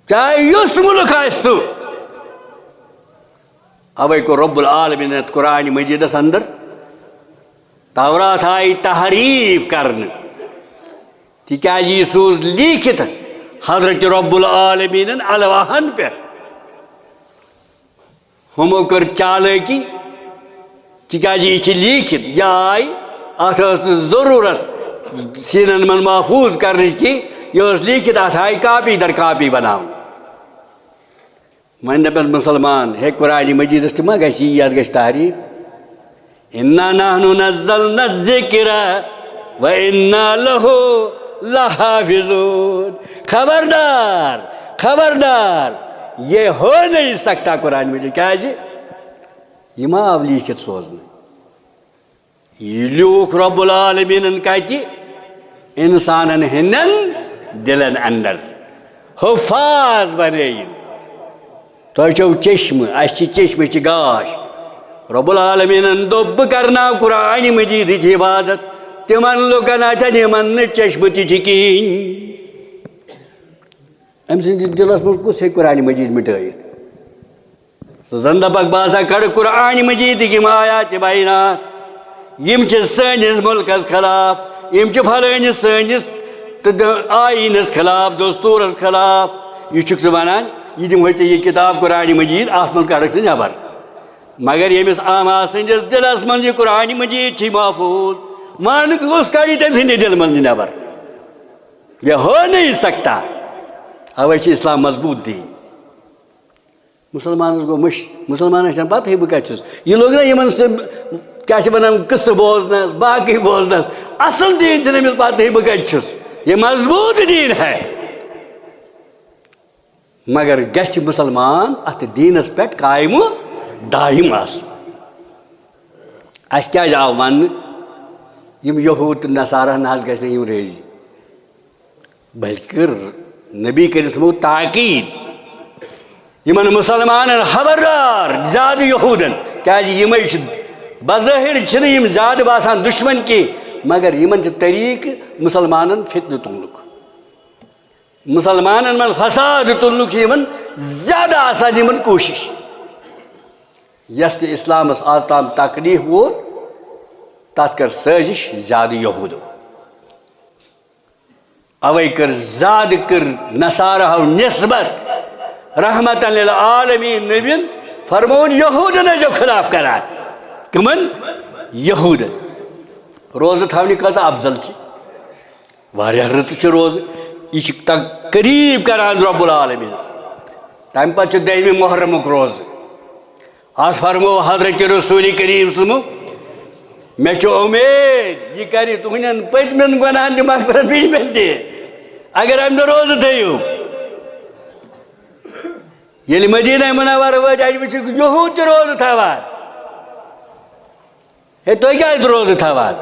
چاہے یُس مُلک آسہِ سُہ۔ اوے کوٚر رب العالمین اتھ قرآن مجیدس اندر تورات آیہِ تحریف کرنہٕ، تِکیازِ یہِ سوٗز لیٖکھِتھ حضرت رب العالمینن الواحن پٮ۪ٹھ۔ ہُمو کٔر چالٲکی، تِکیازِ یہِ چھِ لیٖکھِتھ، یہِ آیہِ، اتھ ٲس نہٕ ضروٗرت سیٖنن منٛز محفوٗظ کرنٕچ کینٛہہ، یہِ ٲس لیٖکھِتھ، اتھ آیہِ کاپی در کاپی بناونہٕ۔ وۄنۍ دَپن مُسلمان، ہے، قرآن مجیدس تہِ ما گژھِ یی، یتھ گژھِ تحریف؟ انا نحن نزلنا الذکر و انا لہ لحافظون۔ خبردار، خبردار، یہ ہو نہیں سکتا قرآن مجید۔ کیازِ؟ یہِ ما آو لیٖکھِتھ سوزنہٕ۔ یہِ لیوٗکھ رب العالمینن کتہِ؟ انسانن ہٕنٛدٮ۪ن دِلن اندر۔ حفاظ بنٲیِن۔ تۄہہِ چھو چشمہٕ، اسہِ چھِ چشمہٕ، چھِ گاش۔ رب العالمینن دوٚپ، بہٕ کرناو قرآن مجیدٕچ عبادت تِمن لُکن اتھٮ۪ن، یِمن نہٕ چشمہٕ تہِ چھِ کِہیٖنۍ۔ أمۍ سٕنٛدِس دِلس منٛز کُس ہیٚکہِ قرآن مجید مِٹٲیِتھ؟ سُہ زن دپکھ، بہٕ ہسا کڑٕ قرآن مجیدٕکۍ یِم آیات بینات، یِم چھِ سٲنِس مُلکس خلاف، یِم چھِ فلٲنِس سٲنِس تہٕ د-، آیٖنس خلاف، دستوٗرس خلاف۔ یہِ چھُکھ ژٕ ونان، یہِ دِمہٕ ہوے ژےٚ یہِ کِتاب قرآن مجید، اتھ منٛز کڑکھ ژٕ نٮ۪بر۔ مگر ییٚمِس عامہ سٕنٛدِس دِلس منٛز یہِ قرآن مجید چھِ محفوٗظ، وَن کُس کڑِ تٔمۍ سٕنٛدِ دِلہٕ منٛز یہِ نٮ۪بر؟ یہ ہو نہیں سکتا۔ اوے چھِ اسلام مضبوٗط دیٖن۔ مُسلمانس گوٚو مٔشِتھ۔ مُسلمانس چھنہٕ پتہٕے بہٕ کتہِ چھُس۔ یہِ لوٚگ نا یِمن سۭتۍ، کیٛاہ چھِ ونان، قصہٕ بوزنس، باقٕے بوزنس۔ اصل دیٖن چھُنہٕ أمِس پتہٕے بہٕ کتہِ چھُس۔ یہ مضبوٗط دیٖن ہے۔ مگر گژھِ مُسلمان اتھ دیٖنس پٮ۪ٹھ قایم و دایم آسُن۔ اسہِ کیٛازِ آو وننہٕ، یِم یہوٗد تہٕ نصارہ نہ حظ گژھِ نہٕ یِم رٲضی؟ بلکہ نبی کٔرِتھ تھوٚو تاکید یِمن مُسلمانن خبردار زیادٕ یہوٗدن، کیازِ یِمے چھِ، بظٲہِر چھِنہٕ یِم زیادٕ باسان دُشمن کینٛہہ، مگر یِمن چھِ طریٖقہٕ مُسلمانن فتنہٕ تُلنُک، مُسلمانن منٛز فساد تُلنُک چھِ یِمن زیادٕ آسان یِمن کوٗشِش۔ یۄس تہِ اسلامس آز تام تکلیف ووت، تتھ کٔر سٲزِش زیادٕ یہوٗدو۔ اوے کٔر زیادٕ کٔر نصارہو نسبت رحمتن للعالمین نبین، فرمووُن یہوٗدن ٲسۍزیو خلاف کران۔ کٕمن؟ یہوٗدن۔ روزٕ تھاونہِ کۭژاہ افضل چھِ۔ واریاہ رٕژٕ چھِ روزٕ۔ یہِ چھِ تق-، قریٖب کران رب العالمینس۔ تمہِ پتہٕ چھُ دٔہمہِ محرمُک روزٕ۔ اتھ فرموو حضرت رسول کریم صلی اللہ علیہ وسلم، مےٚ چھِ اُمید، یہِ کرِ تُہنٛدٮ۪ن پٔتمٮ۪ن گۄناہن تہِ مغفرت، بیٚیہِ مےٚ تہِ، اگر امہِ دۄہ روزٕ تھٲیِو۔ ییٚلہِ مدینہ منورہ وٲتۍ، اَتہِ وٕچھِکھ یہوٗد تہِ روزٕ تھاوان۔ ہے، تُہۍ کیٛازِ روزٕ تھاوان؟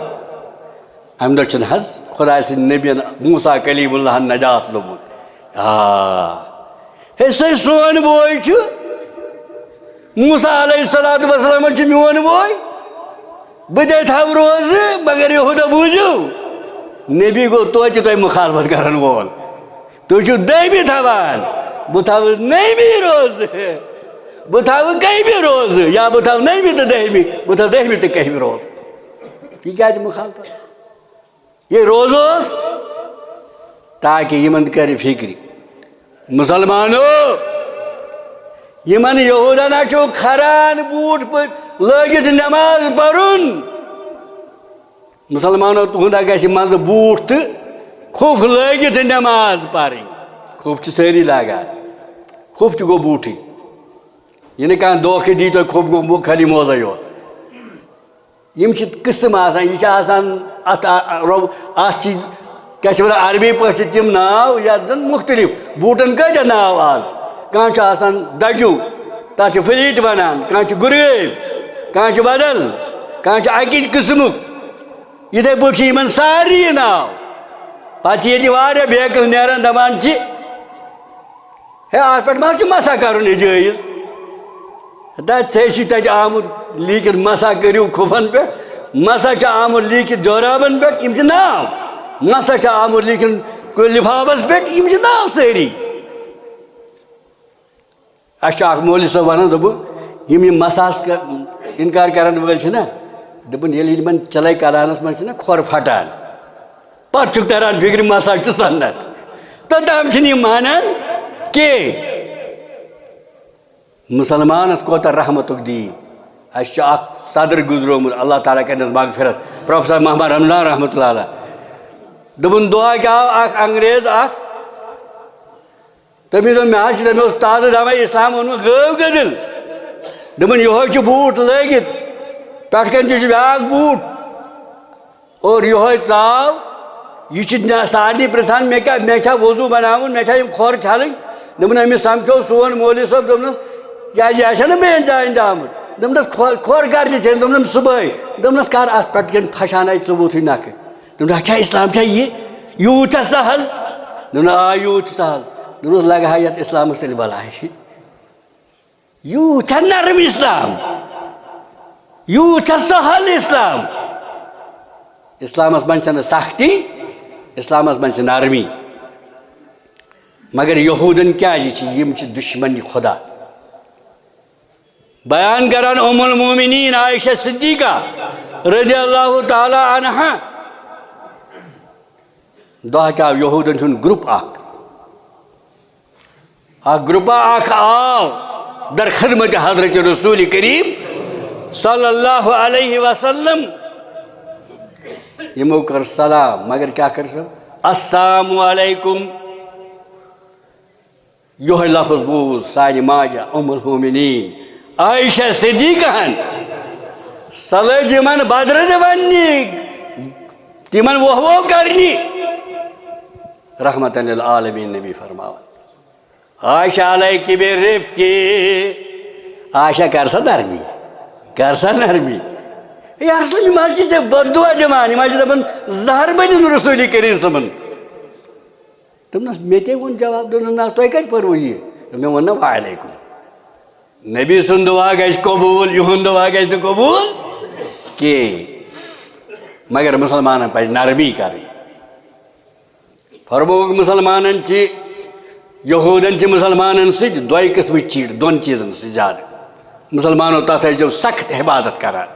امہِ دۄہ چھُنہٕ حظ خۄداے سٕنٛدِ نبین موسیٰ کلیم اللہن نجات لوٚبمُت۔ آ، ہے، سُے سون بوے چھُ۔ موسیٰ علیہ الصلوۃ والسلام چھُ میون بوے۔ بہٕ تے تھاوٕ روزٕ، مگر یہوٗدا بوٗزِو، نبی گوٚو توتہِ تۄہہِ مُخالفت کرن وول۔ تُہۍ چھِو دٔہمہِ تھاوان، بہٕ تھاوٕ نٔیمہِ روزٕ۔ بہٕ تھاوٕ کٔہمہِ روزٕ، یا بہٕ تھاوٕ نٔیمہِ تہٕ دٔہمہِ، بہٕ تھاوٕ دٔہمہِ تہٕ کٔہمہِ روزٕ۔ یہِ کیٛازِ مُخالفت؟ یہِ روزٕ اوس تاکہِ یِمن تہِ کرِ فِکرِ۔ مُسلمانو، یِمن یہوٗدن ہا چھُ کھران بوٗٹھ پٲٹھۍ لٲگِتھ نٮ۪ماز پرُن۔ مُسلمانو، تُہُنٛد ہا گژھِ منٛزٕ بوٗٹھ تہٕ کھوٚپھ لٲگِتھ نٮ۪ماز پرٕنۍ۔ کھوٚپھ چھِ سٲری لاگان، کھوٚپھ تہِ گوٚو بوٗٹھٕے۔ یہِ نہٕ کانٛہہ دھوکہٕ دی تۄہہِ، کھوٚپھ گوٚو خٲلی موزے یوت۔ یِم چھِ قٕسٕم آسان، یہِ چھِ آسان اَتھ، آ، آ، رو-، اَتھ چھِ، کیٛاہ چھِ وَنان، عربی پٲٹھۍ چھِ تِم ناو یَتھ زَن مُختٔلِف، بوٗٹَن کۭتیٛاہ ناو آز؟ کانٛہہ چھُ آسان دَجوٗ، تَتھ چھِ پھلیٖٹ وَنان، کانٛہہ چھُ گُرٲبۍ، کانٛہہ چھُ بدل، کانٛہہ چھُ اَکہِ قٕسمُک۔ یِتھَے پٲٹھۍ چھِ یِمَن سارنٕے ناو۔ پَتہٕ چھِ ییٚتہِ واریاہ بیکٕل نیران، دَپان چھِ، ہے، اَتھ پٮ۪ٹھ ما چھُ مسح کَرُن یہِ جٲیِز؟ ہتا، ژےٚ چھُے تَتہِ آمُت لیٖکھِتھ، مسح کٔرِو خُفَن پٮ۪ٹھ، مسح چھُ آمُت لیٖکھِتھ جورابَن پٮ۪ٹھ، یِم چھِ ناو۔ مسح چھُ آمُت لیٖکھِتھ کُنہِ لِفافَس پٮ۪ٹھ، یِم چھِ ناو سٲری۔ اَسہِ چھُ اَکھ مولوی صٲب وَنان، دوٚپُن، یِم یِم مسحَس کَ-، اِنکار کَرَن وٲلۍ چھِنہ، دوٚپُن، ییٚلہِ یِمَن چِلَے کَرانَس منٛز چھِنہ کھۄر پھَٹان، پَتہٕ چھُکھ تَران فِکرِ، مسح چھُ سُنت۔ توٚتام چھِنہٕ یِم مانان کینٛہہ۔ مُسلمانَس کوتاہ رحمتُک دیٖن۔ اَسہِ چھُ اَکھ صدر گُزرومُت، اللہ تعالیٰ کَرنَس مغفرت، پروفیسر محمد رمضان رحمتہ اللہ علیہ۔ دوٚپُن، دۄہَے کیٛاہ آو اَکھ انگریز اَکھ، تٔمۍ دوٚپ، مےٚ حظ چھُ، تٔمۍ اوس تازٕ دَمَے اِسلام اوٚنمُت، گٲو گٔدٕل۔ دوٚپُن، یِہوٚے چھُ بوٗٹھ لٲگِتھ، پٮ۪ٹھٕ کَنۍ تہِ چھُ بیٛاکھ بوٗٹھ۔ اور یِہوٚے ژاو، یہِ چھُ نہ-، سارنٕے پرٛژھان، مےٚ کیٛاہ، مےٚ چھا وضوٗ بَناوُن، مےٚ چھا یِم کھۄر چھَلٕنۍ؟ دوٚپُن، أمِس سَمکھیو سون مولوی صٲب، دوٚپنَس، کیٛازِ یہِ آسہِ ہا نہٕ بیٚیَن جایَن تہِ آمُت؟ دوٚپنَس، کھۄ-، کھۄر کَر تہِ چھٔلۍ؟ دوٚپنَم، صُبحٲے۔ دوٚپنَس، کَر اَتھ پٮ۪ٹھ کِنہٕ پھَشانَے ژٕ ووتھُے نَکھٕ؟ دوٚپنَس، اچھا، اِسلام چھا یہِ یوٗت چھا سہل؟ دوٚپنَس، آ، یوٗت چھُ سہل۔ دوٚپنَس، لَگہٕ ہا یَتھ اِسلامَس تیٚلہِ بَلاے۔ یوٗت چھا نرم اِسلام، یوٗت چھا سہل اِسلام۔ اِسلامَس منٛز چھَنہٕ سختی، اِسلامَس منٛز چھِ نرمی۔ مگر یہوٗدَن کیٛازِ چھِ؟ یِم چھِ دُشمنِ خدا۔ بیان کران ام المومنین عائشہ صدیقہ رضی اللہ تعالی عنہا۔ دۄہ کیٛاہ آو؟ یہوٗدَن ہُنٛد گروپ اکھ، اکھ گروپا اکھ آو در خدمت حضرت رسول کریم صلی اللہ علیہ وسلم۔ یِمو کٔر سلام، مگر کیٛاہ کٔر سۄ؟ السلام علیکم۔ یِہوٚے لفظ بوٗز سانہِ ماجہِ ام المومنین عائشہ صدیقہ ہن۔ سۄ لٔج یِمن بدرٕ تہِ وننہِ، تِمن ووہ ووہ کرنہِ۔ رحمتن للعالمین نبی فرماوان، عائشہ علیہ کی بے رفقی، عائشہ کر سا نرمی، کر سا نرمی۔ یہِ اصل یِم حظ چھِ ژےٚ بددعا دِوان، یِم حظ چھِ دپان زہر بٔنِن رسول کریم صٲبن۔ دوٚپنَس، مےٚ تہِ ووٚن جواب، دوٚپنَس، نہ، تۄہہِ کَتہِ پٔروٕ یہِ؟ مےٚ ووٚن نہ، وعلیکم۔ نبی سُنٛد دُعا گژھِ قبوٗل، یِہُنٛد دُعا گژھِ نہٕ قبوٗل کینٛہہ۔ مگر مُسلمانَن پَزِ نرمی کَرٕنۍ۔ فرمووُکھ، مُسلمانَن چھِ، یہوٗدَن چھِ مُسلمانَن سۭتۍ دۄیہِ قٕسمٕچ چیٖڑ، دۄن چیٖزَن سۭتۍ زیادٕ۔ مُسلمانو تَتھ ٲسۍزیو سخت عبادت کَران۔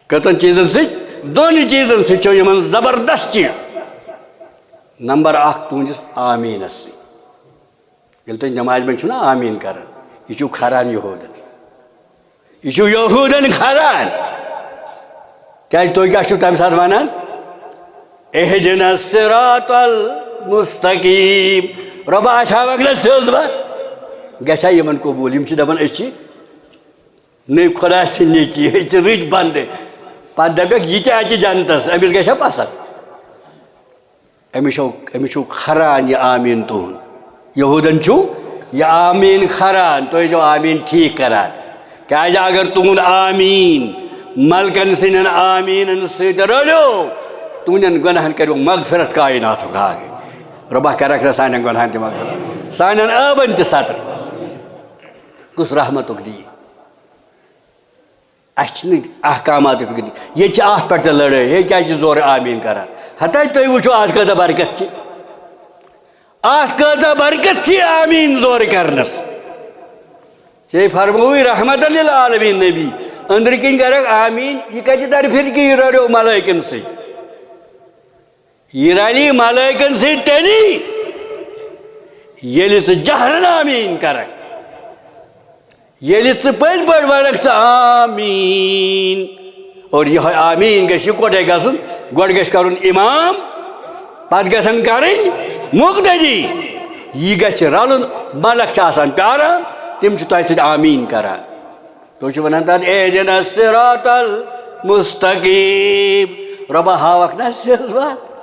کٔژَن چیٖزَن سۭتۍ؟ دۄن چیٖزَن سۭتۍ چھو یِمَن زبردست چیٖڑ۔ نمبر اکھ تُہنٛدِس آمیٖنَس سۭتۍ۔ ییٚلہِ تُہۍ نمازِ منٛز چھِو نا آمیٖن کران، یہِ چھُو کھران یہوٗدن۔ یہِ چھُو یہوٗدن کھران۔ کیٛازِ تُہۍ کیٛاہ چھِو تَمہِ ساتہٕ وَنان؟ اہدنا الصراط المستقیم۔ رۄبا، اَسہِ ہاوَکھ نہ سیوٚذ وَتھ۔ گژھِ ہا یِمَن قبوٗل؟ یِم چھِ دَپان، أسۍ چھِ نٔے خۄداے سٕنٛدۍ نیٚچی، أسۍ چھِ رٕتۍ بنٛدٕ۔ پَتہٕ دَپٮ۪کھ، یہِ تہِ اَژِ جنتَس، أمِس گژھِ ہا پَسنٛد۔ أمِس چھُو، أمِس چھُو کھران یہِ آمیٖن تُہُنٛد۔ یہوٗدن چھُو یہِ آمیٖن کھران، تُہۍ ٲسۍزیو آمیٖن ٹھیٖک کران۔ کیٛازِ اگر تُہُنٛد آمیٖن ملکن سٕنٛدٮ۪ن آمیٖنن سۭتۍ رلیو، تُہٕنٛدٮ۪ن گۄناہن کٔرِو مغفرت کائناتُک حاکم۔ رۄبا کَرَکھ نہ سانٮ۪ن گۄناہن تہِ مغفرت، سانٮ۪ن عٲبن تہِ ستر۔ کُس رحمتُک دیٖن؟ اَسہِ چھِنہٕ احکامات فِکرِ۔ ییٚتہِ چھِ اَتھ پٮ۪ٹھ تہِ لڑٲے، ہے کیٛازِ چھِ زورٕ آمیٖن کران؟ ہتا تُہۍ وٕچھِو اَتھ کۭژاہ برکت چھِ۔ اَتھ کۭژاہ برکت چھِ آمیٖن زورٕ کرنَس۔ ژےٚ فرمووُے رحمتاً للعالمین نبی، أنٛدرٕ کِنۍ کرکھ آمیٖن، یہِ کَتہِ دَرِ پھِرِ کہِ یہِ رَلیو ملٲیکَن سۭتۍ؟ یہِ رَلی ملٲیکَن سۭتۍ تیٚلی، ییٚلہِ ژٕ جہرن آمیٖن کرکھ۔ ییٚلہِ ژٕ پٔزۍ پٲٹھۍ وَنکھ ژٕ آمیٖن، اور یِہوٚے آمیٖن گژھِ یِکوَٹَے گژھُن، گۄڈٕ گژھِ کَرُن اِمام، پَتہٕ گژھن کَرٕنۍ مُقتدی۔ یہِ گژھِ رَلُن، ملک چھِ آسان پیاران، تِم چھِ تۄہہِ سۭتۍ آمیٖن کران۔ تُہۍ چھِو وَنان تَتھ، اہدنا الصراط ال-، مستقیم۔ رۄبا ہاوکھ نہ سیٚز وَتھ؟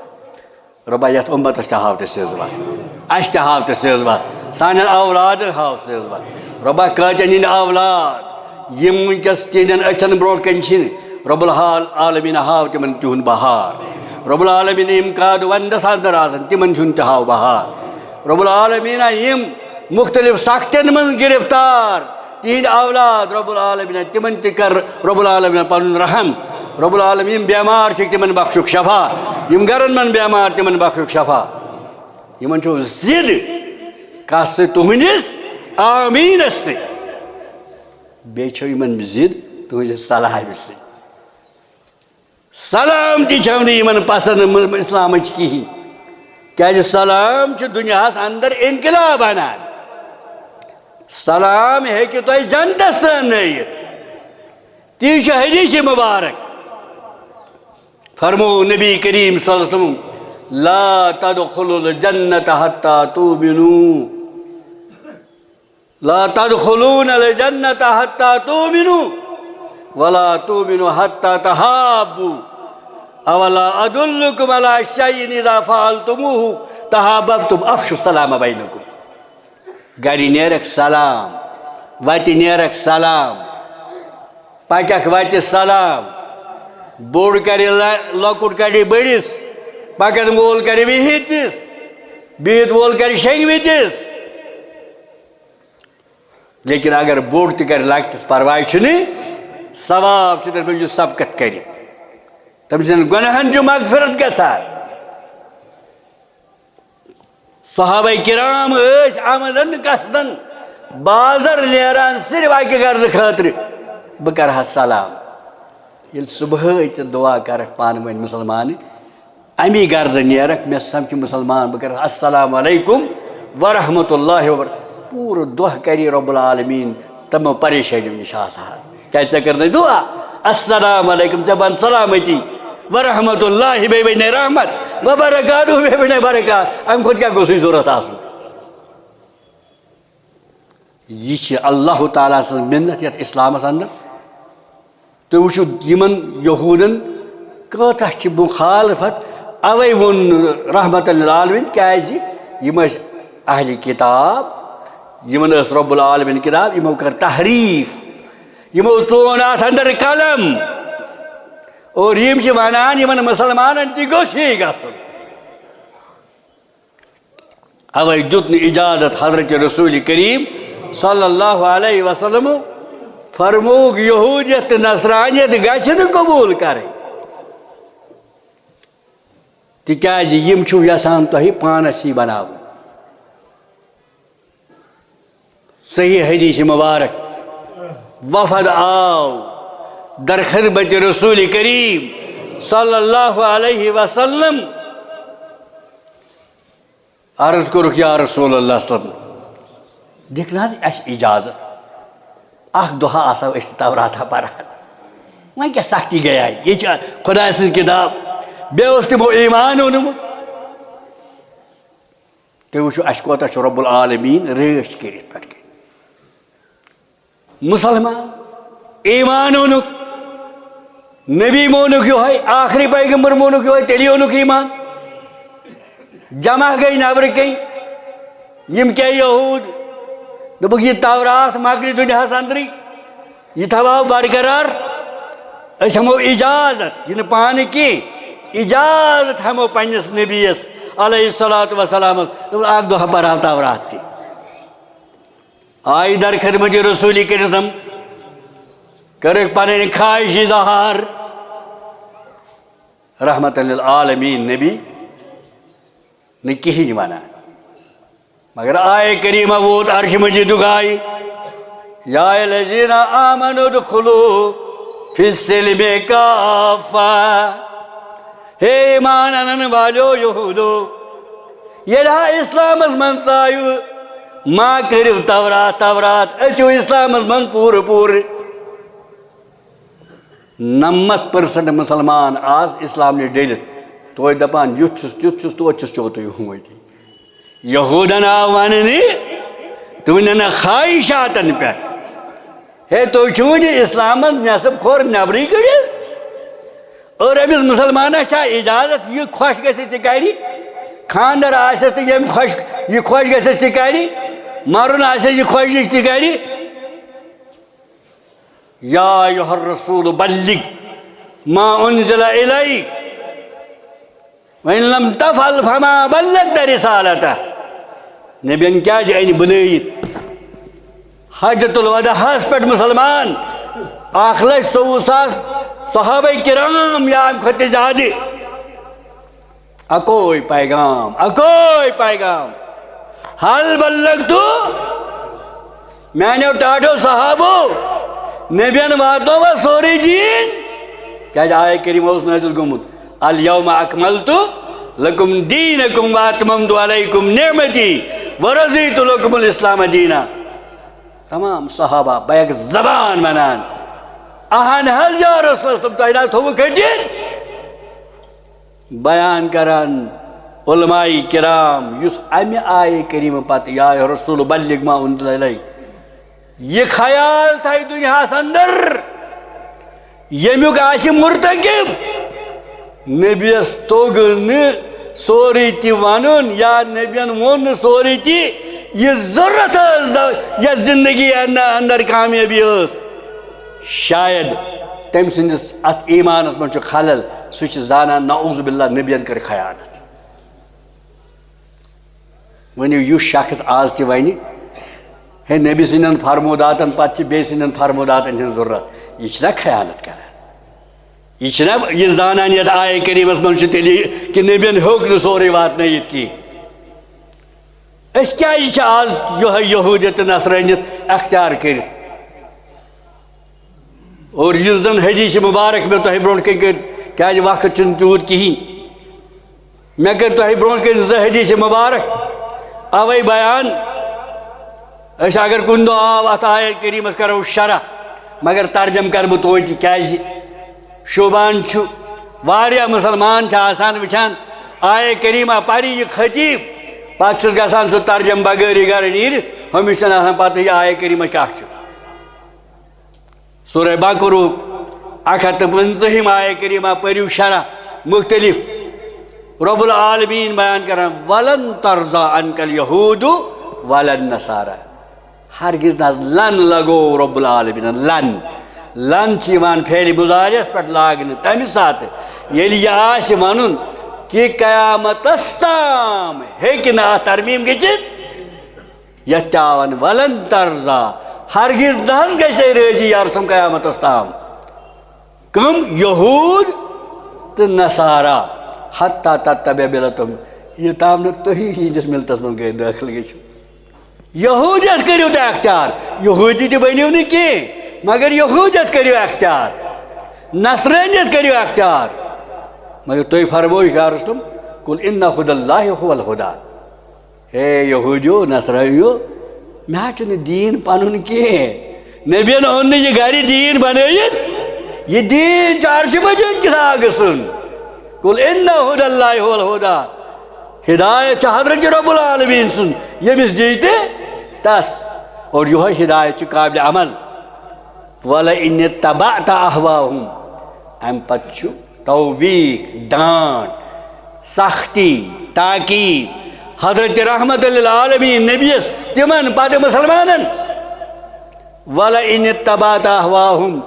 رۄبا یَتھ اُمتَس تہِ ہاو تہٕ سیٚز وَتھ، اَسہِ تہِ ہاو تہٕ سیٚز وَتھ، سانٮ۪ن اولادَن ہاو سیٚز وَتھ۔ رۄبا کٲتٮ۪ن ہِنٛدۍ اولاد یِم وٕنکیٚس تِہنٛدٮ۪ن أچھَن برونٛٹھ کَنہِ چھِنہٕ، رۄب العال-، عالمیٖن ہاو تِمَن تِہُنٛد بہار۔ رۄب العالمیٖن یِم کادٕ وَندَس اندر آسَن تِمَن ہُنٛد تہِ ہاو بہار۔ رۄب العالمیٖن یِم مُختٔلِف سختین منٛز گِرفتار تِہنٛدۍ اولاد، رۄب العالمیٖن تِمن تہِ کر رۄب العالمیٖن پنُن رحم۔ رۄب العالمیٖن یِم بیمار چھِ تِمن بخشُک شفا، یِم گرن منٛز بیمار تِمن بخشُک شفا۔ یِمن چھو ضد کس سۭتۍ؟ تُہنٛدِس آمیٖنس سۭتۍ۔ بیٚیہِ چھو یِمن ضد تُہنٛدِس سلامہِ سۭتۍ۔ سلام تہِ چھَم نہٕ یِمن پسند م-، اسلامٕچ کِہیٖنۍ، کیازِ سلام چھُ دُنیاہَس اندر انقلاب انان۔ سلام ہیٚکہِ تۄہہِ جنتس تام نٲیِتھ۔ تی چھُ حدیث مبارک۔ فرمو نبی کریم صلی اللہ علیہ وسلم، "لا تدخلوا الجنة حتى تؤمنوا۔" لا تدخلون الجنة حتى تؤمنوا ولا تؤمنوا حتى تحابوا، أولا أدلكم على شيء إذا فعلتموه تحاببتم، أفشوا السلام بينكم۔ گرِ نیرکھ سلام، وتہِ نیرکھ سلام، پککھ وتہِ سلام، بوٚڑ کرِ ل-، لۄکُٹ کرِ بٔڑِس، پکن وول کرِ بِہِتِس، بِہِتھ وول کرِ شنگوِتِس۔ لیکن اگر بوٚڑ تہِ کرِ لۄکٹِس، پرواے چھُنہٕ، ثواب چھُ تٔمِس یُس سبقت کرِ۔ تٔمۍ سٕنٛدٮ۪ن گۄناہن چھُ مغفرت گژھان۔ صحابہ کرام ٲسۍ آمدن قصدن بازر نیران صرف اکہِ غرضہٕ خٲطرٕ، بہٕ کرٕ ہا سلام۔ ییٚلہِ صبحٲے ژٕ دعا کرکھ پانہٕ ؤنۍ مُسلمانہٕ، امی غرضہٕ نیرکھ، مےٚ سمکھِ مُسلمان، بہٕ کرٕ السلام علیکم ورحمۃ اللہ وبرکاتہ۔ پوٗرٕ دۄہ کری رب العالمین تِمو پریشٲنیو نِش آزاد۔ کیازِ ژےٚ کٔرنَے دُعا، السلام علیکم، ژےٚ بن سلامتی، ورحمۃ اللہ، بیٚیہِ بنے رحمت، وبرکاتہ، بیٚیہِ بنے برکات۔ امہِ کھۄتہٕ کیٛاہ گوٚژھُے ضوٚرتھ آسُن؟ یہِ چھِ اللہ تعالیٰ سٕنٛز مِنت یَتھ اِسلامَس اندر۔ تُہۍ وٕچھِو، یِمن یہوٗدن کۭژاہ چھِ مُخالفت، اَوَے ووٚن رحمت للعالمین، کیٛازِ یِم ٲسۍ اہلِ کِتاب، یِمن ٲس رب العالمین کِتاب، یِمو کٔر تحریٖف، یِمو ژون اَتھ اندر قلم، اور یِم چھِ وَنان، یِمن مُسلمانن تہِ گوٚژھ یی گژھُن۔ اوے دیُت نہٕ اجازت حضرت رسول کریم صلی اللہ علیہ وسلم، فرمووُکھ، یہودیت تہٕ نصرانیت گژھِ نہٕ قبول کرٕنۍ، تِکیازِ یِم چھِو یژھان تۄہہِ پانس ہی بناوُن۔ صحیح حدیث مبارک۔ وفد آو در خدمت رسول کریم صلی اللہ علیہ وسلم۔ عرض کوٚرُکھ، یا رسول اللہ صلی اللہ علیہ وسلم، دِکھ نہ حظ اَسہِ اجازت، اکھ دۄہا آسو أسۍ تہِ توراتا پران، وۄنۍ کیٛاہ سختی گٔیے؟ یہِ چھِ خۄداے سٕنٛز کِتاب، بیٚیہِ اوس تِمو ایمان اوٚنمُت۔ تُہۍ وٕچھِو، اَسہِ کوتاہ چھُ رب العالمین رٲچھ کٔرِتھ پٮ۪ٹھ کٔنۍ۔ مُسلمان، ایمان اوٚنُکھ، نبی مونُکھ یِہوٚے، آخری پیغمبر مونُکھ یِہوٚے، تیٚلہِ اوٚنُکھ ایمان۔ جمع گٔے نٮ۪برٕ کَنۍ۔ یِم کیٛاہ یہوٗد؟ دوٚپُکھ، یہِ تورات مۄکلہِ دُنیاہَس اندرٕے، یہِ تھاوہو برقرار۔ أسۍ ہٮ۪مو اجازت، یہِ نہٕ پانہٕ کینٛہہ، اجازت ہٮ۪مو پنٛنِس نبیَس علیہ الصلوۃ والسلامَس۔ دوٚپُن، اَکھ دۄہ پَرہو تورات تہِ۔ آیہِ در خدمت رسول کریم، کٔرٕکھ پنٕنۍ خواہش اظہار۔ رحمت للعالمین نبی نہٕ کِہیٖنۍ ونان، مگر آیہِ کریمہ ووت عرش مجیدُک، آیہِ، یا الذین آمنوا ادخلوا فی السلم کافہ۔ ہے ایمان انن والیو یہودو، ییٚلہِ ہا اسلامس منٛز ژایِو، ما کٔرِو تورات، تورات، أژِو اسلامس منٛز پوٗرٕ پوٗرٕ۔ نَمَتھ پٔرسَنٛٹ مُسلمان آز اسلام نِش ڈٔلِتھ، توتہِ دَپان، یُتھ چھُس تیُتھ چھُس، توتہِ چھُس چوتُے ہوٗنۍ۔ یہوٗدن آو وننہٕ، تُہنٛدٮ۪ن خواہشاتن پٮ۪ٹھ۔ ہے، تُہۍ چھِو وُنہِ اسلامس نٮ۪صٕب کھوٚر نٮ۪برٕے کٔڑِتھ۔ اور أمِس مُسلمانس چھا اجازت، یہِ خۄش گژھِ تہِ کرِ، خانٛدر آسٮ۪س تہٕ ییٚمہِ خۄش، یہِ خۄش گژھٮ۪س تہِ کرِ، مرُن آسٮ۪س یہِ خۄش گژھِ تہِ کرِ؟ یا ایھا الرسول بلغ ما انزل الیک وان لم تفعل فما بلغت رسالتہ۔ نبیَن کیازِ أنۍ بُلٲیِتھ؟ حجۃ الوداعس پٮ۪ٹھ مُسلمان، اکھ لچھ ژوٚوُہ ساس صحابہ کرام یا امہِ کھۄتہٕ تہِ زیادٕ۔ اکوے پیغام، اکوے پیغام۔ حل بلغت؟ میانیو ٹاٹھو صحابو، نبیَن واتنووا سورُے دیٖن؟ کیازِ آیہِ کریمہ اوس نازل گوٚمُت، الیوم اکملت لکم دینکم واتممت علیکم نعمتی ورضیت لکم الاسلام دینا۔ تمام صحابہ بیک زبان ونان، اہن حظ یا رسول اللہ، تۄہہِ نہ تھوٚوُ کھٔٹِتھ؟ بیان کران علماء کرام، یُس امہِ آیہِ کریمہ پتہٕ یا رسول بلغ ما انزل الیک، یہِ خیال تھایہِ دُنیاہس اندر، ییٚمیُک آسہِ مرتکب۔ نبیَس توٚگ نہٕ سورُے تہِ ونُن یا نبیَن ووٚن نہٕ سورُے تہِ۔ یہِ ضرورت ٲس د-، یَتھ زندگی اندر کامیٲبی ٲس، شاید تٔمۍ سٕنٛدِس اَتھ ایٖمانَس منٛز چھُ خلل۔ سُہ چھُ زانان، نعوذ باللہ، نبیَن کٔر خیانت۔ ؤنِو، یُس شخص آز تہِ وَنہِ، ہے، نبی سٕنٛدٮ۪ن فرموداتن پتہٕ چھِ بیٚیہِ سٕنٛدٮ۪ن فرموداتن ہٕنٛز ضروٗرت، یہِ چھُنہ خیانت کران؟ یہِ چھُنہ یہِ زانان یَتھ آیہِ کریٖمس منٛز چھُ تیٚلہِ یہِ کہِ نبیَن ہیوٚک نہٕ سورُے واتنٲیِتھ کینٛہہ؟ أسۍ کیٛازِ چھِ آز یِہوٚے یہوٗدیت تہٕ نصرٲنیت اختیار کٔرِتھ؟ اور یُس زن حدیث مبارک مےٚ تۄہہِ برونٛٹھ کنہِ کٔر، کیازِ وقت چھُنہٕ تیوٗت کِہیٖنۍ، مےٚ کٔر تۄہہِ برونٛٹھ کنہِ زٕ حدیث مبارک اوے بیان۔ أسۍ اگر کُنہِ دۄہ آو اتھ آیت کریٖمس کرو شرح، مگر ترجم کرٕ بہٕ توتہِ، کیازِ شوبان چھُ، واریاہ مسلمان چھِ آسان وٕچھان آیہ کریٖمہ پرِ یہِ خطیب، پتہٕ چھُس گژھان سُہ ترجم بغٲرٕے گرٕ نیٖرِتھ، ہُمِس چھُنہٕ آسان پتہ یہِ آیہ کریٖمہ کیٛاہ چھُ۔ سورہ بقرہ اکھ ہتھ تہٕ پٕنٛژٕہِم آیہ کریمہ پٔرِو شرح مختلف۔ رب العالمین بیان کران، "ولن ترضى عنك اليهود ولا النصارى۔" ہرگز نہ حظ، لن لگو رب العالمین، لن۔ لن چھِ یِوان فعل مضارعس پٮ۪ٹھ لاگنہٕ تمہِ ساتہٕ ییٚلہِ یہِ آسہِ ونُن کہِ قیامتس تام ہیٚکہِ نہٕ اتھ ترمیم گٔژھِتھ۔ یتھ تہِ آو ونہٕ، "ولن ترضى"، ہرگز نہ حظ گژھِ ہے رٲضی یا رسول قیامتس تام۔ کم؟ یہود تہٕ نصارا، "حتى تتبع ملتهم"، یوٚتام نہٕ تُہی یِہنٛدِس ملتس منٛز گٔے دٲخل گٔژھِو۔ یہودیت کٔرِو تُہۍ اختیار، یہودی تہِ بٔنِو نہٕ کینٛہہ، مگر یہودیت کٔرِو اختیار، نصرٲنیت کٔرِو اختیار۔ مگر تُہۍ فرمٲیِو یا رسول، "قل ان هدى الله هو الهدى"۔ ہے یہودیو، نصرٲنیو، مےٚ حظ چھُنہٕ دیٖن پنُن کینٛہہ۔ نبیَن اوٚن نہٕ یہِ گرِ دیٖن بنٲیِتھ۔ یہِ دیٖن چھُ عرشہِ مجیٖد کِس آگہٕ سُنٛد۔ "قل ان هدى الله هو الهدى"۔ ہدایت چھِ حضرت رب العالمین سُنٛد، ییٚمِس دِیہِ تہِ تس۔ اور یِہوٚے ہدایت چھِ قابل عمل۔ "ولئن اتبعت اهواءهم"۔ امہِ پتہٕ چھُ توبیخ، ڈانٹ، سختی، تاکید حضرت رحمت للعالمین نبیَس تِمن پتہٕ مسلمانن۔ "ولئن اتبعت اهواءهم"،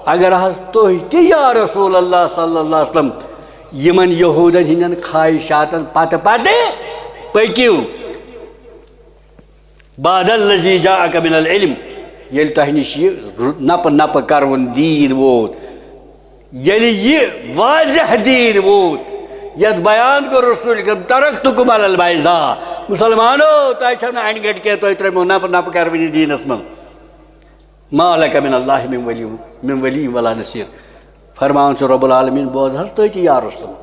اگر حظ تُہۍ تہِ یا رسول اللہ صلی اللہ علیہ وسلم یِمن یہودن ہٕنٛدٮ۪ن خواہشاتن پتہٕ پتہٕ پٔکِو، "بعد الذي جاءك من العلم"، ییٚلہِ تۄہہِ نِش یہِ نپہٕ نپہٕ کروُن دیٖن ووت، ییٚلہِ یہِ واضح دیٖن ووت، یتھ بیان کوٚر رسول کریم، "ترکتکم علی البیضاء"، مسلمانو، تۄہہِ چھو نہٕ انہِ گٔٹۍ کینٛہہ، تۄہہِ ترٲومو نپہٕ نپہٕ کروٕنہِ دیٖنس منٛز۔ "ما لک من اللہ من ولی، من ولی ولا نصیر"۔ فرماوان چھُ رب العالمین، بوز حظ تُہۍ تہِ یا رسول،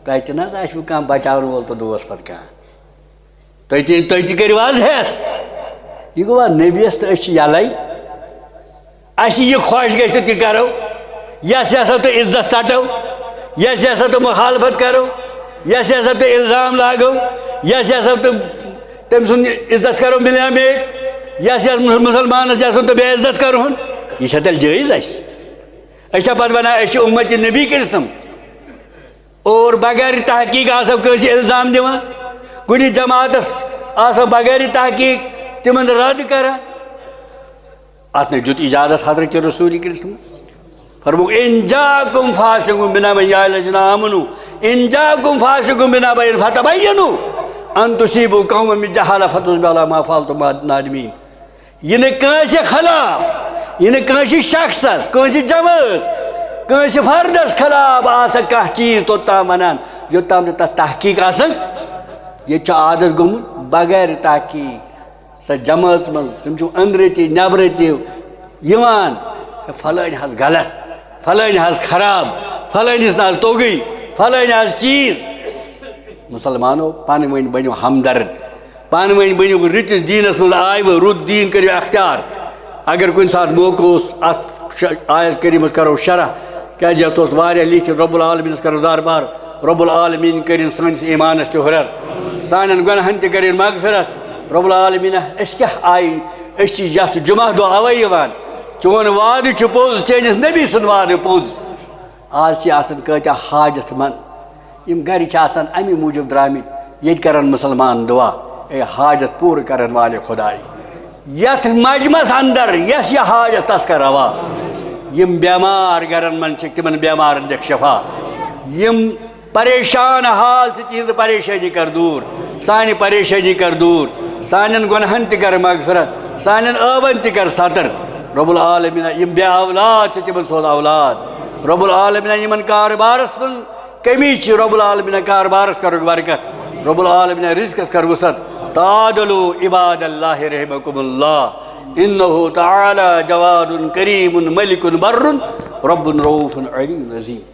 تۄہہِ تہِ نہ حظ آسِوٕ کانٛہہ بچاون وول تہٕ دوس پتہٕ کانٛہہ۔ تُہۍ تہِ، تُہۍ تہِ کٔرِو حظ ہٮ۪س۔ یہِ گوٚوا نبیَس تہٕ أسۍ چھِ یَلَے۔ اَسہِ یہِ خۄش گژھِ تہِ کَرو۔ یَس یَس تہٕ عزت ژَٹو، یَس یَس تہٕ مُخالفت کَرو، یَس یَس تہٕ اِلزام لاگو، یَس یَس تہٕ تٔمۍ سُنٛد عزت کَرو مِلیامیٹ، یَس یَس مُسلمانَس یَس تہٕ بے عزت کَرہون۔ یہِ چھا تیٚلہِ جٲیِز اَسہِ؟ أسۍ چھا پَتہٕ وَنان أسۍ چھِ اُمتِ نبی کٔرِتھ تِم؟ اور بغیر تحقیق آسو کٲنٛسہِ الزام دِوان، کُنہِ جماعتس آسو بغیر تحقیق تِمن رد کران۔ اتھ نے دیُت اجازت حضرت رسول کریم۔ فرموو، "ان جاءکم فاسق بنبأ"، یا الذین آمنوا، "ان جاءکم فاسق بنبأ فتبینوا ان تصیبوا قوما بجہالہ فتصبحوا علی ما فعلتم نادمین"۔ یہِ نہٕ کٲنٛسہِ خلاف، یہِ نہٕ کٲنٛسہِ شخصس، کٲنٛسہِ جمٲژ، کٲنٛسہِ فردس خلاف آسہِ کانٛہہ چیٖز توٚتام ونان، یوٚتام نہٕ تتھ تحقیق آسن۔ ییٚتہِ چھُ عادت گوٚمُت بغیر تحقیق۔ سۄ جمٲژ منٛز، تِم چھِ أنٛدرٕ تہِ، نٮ۪برٕ تہِ یِوان، "ہے، فلٲنۍ حظ غلط، فلٲنۍ حظ خراب، فلٲنِس نہ حظ توٚگُے، فلٲنۍ حظ چیٖز۔" مُسلمانو، پانہٕ ؤنۍ بٔنِو ہمدرد، پانہٕ ؤنۍ بٔنِو رٕتِس دیٖنَس منٛز آیوٕ، رُت دیٖن کٔرِو اختیار۔ اگر کُنہِ ساتہٕ موقعہٕ اوس، اَتھ ش-، آیت کریٖمَس کَرو شرح، کیٛازِ یَتھ اوس واریاہ لیٖکھِتھ، رب العالمینَس کَرو دربار۔ رب العالمین کٔرِن سٲنِس ایٖمانَس تہِ ہُرٮ۪ر، سانٮ۪ن گۄناہَن تہِ کٔرِن مغفرت۔ رب العالمین، أسۍ کیٛاہ آیہِ، أسۍ چھِ یَتھ جمعہ دۄہ اَوَے یِوان۔ چون وعدٕ چھُ پوٚز، چٲنِس نبی سُنٛد وعدٕ پوٚز۔ آز چھِ آسان کۭتیٛاہ حاجت مند، یِم گرِ چھِ آسان اَمی موٗجوٗب درٛامٕتۍ، ییٚتہِ کَرَن مُسلمان دُعا، اے حاجت پوٗرٕ کَرَن والے خۄداے۔ یَتھ مجمَس اندر یَس یہِ حاجت تَس کَر روا۔ یِم بٮ۪مار گرَن منٛز چھِ، تِمَن بٮ۪مارَن دِکھ شفا۔ یِم پریشان حال چھِ، تِہنٛز پریشٲنی کَر دوٗر، سانہِ پریشٲنی کَر دوٗر، سانٮ۪ن گۄناہَن تہِ کَر مغفرت، سانٮ۪ن عٲبَن تہِ کَر ستر۔ رب العالمین، یِم بے اولاد چھِ، تِمَن سوز اولاد۔ رب العالمین، یِمَن کارٕبارَس منٛز کمی چھِ، رب العالمین کاربارس کرُکھ برکت، رب العالمین رزقس کر وسعت۔ تعادلوا عباد اللہ رحمکم اللہ، انہ تعالی جواد کریم ملک بر رب رؤوف علیم عظیم۔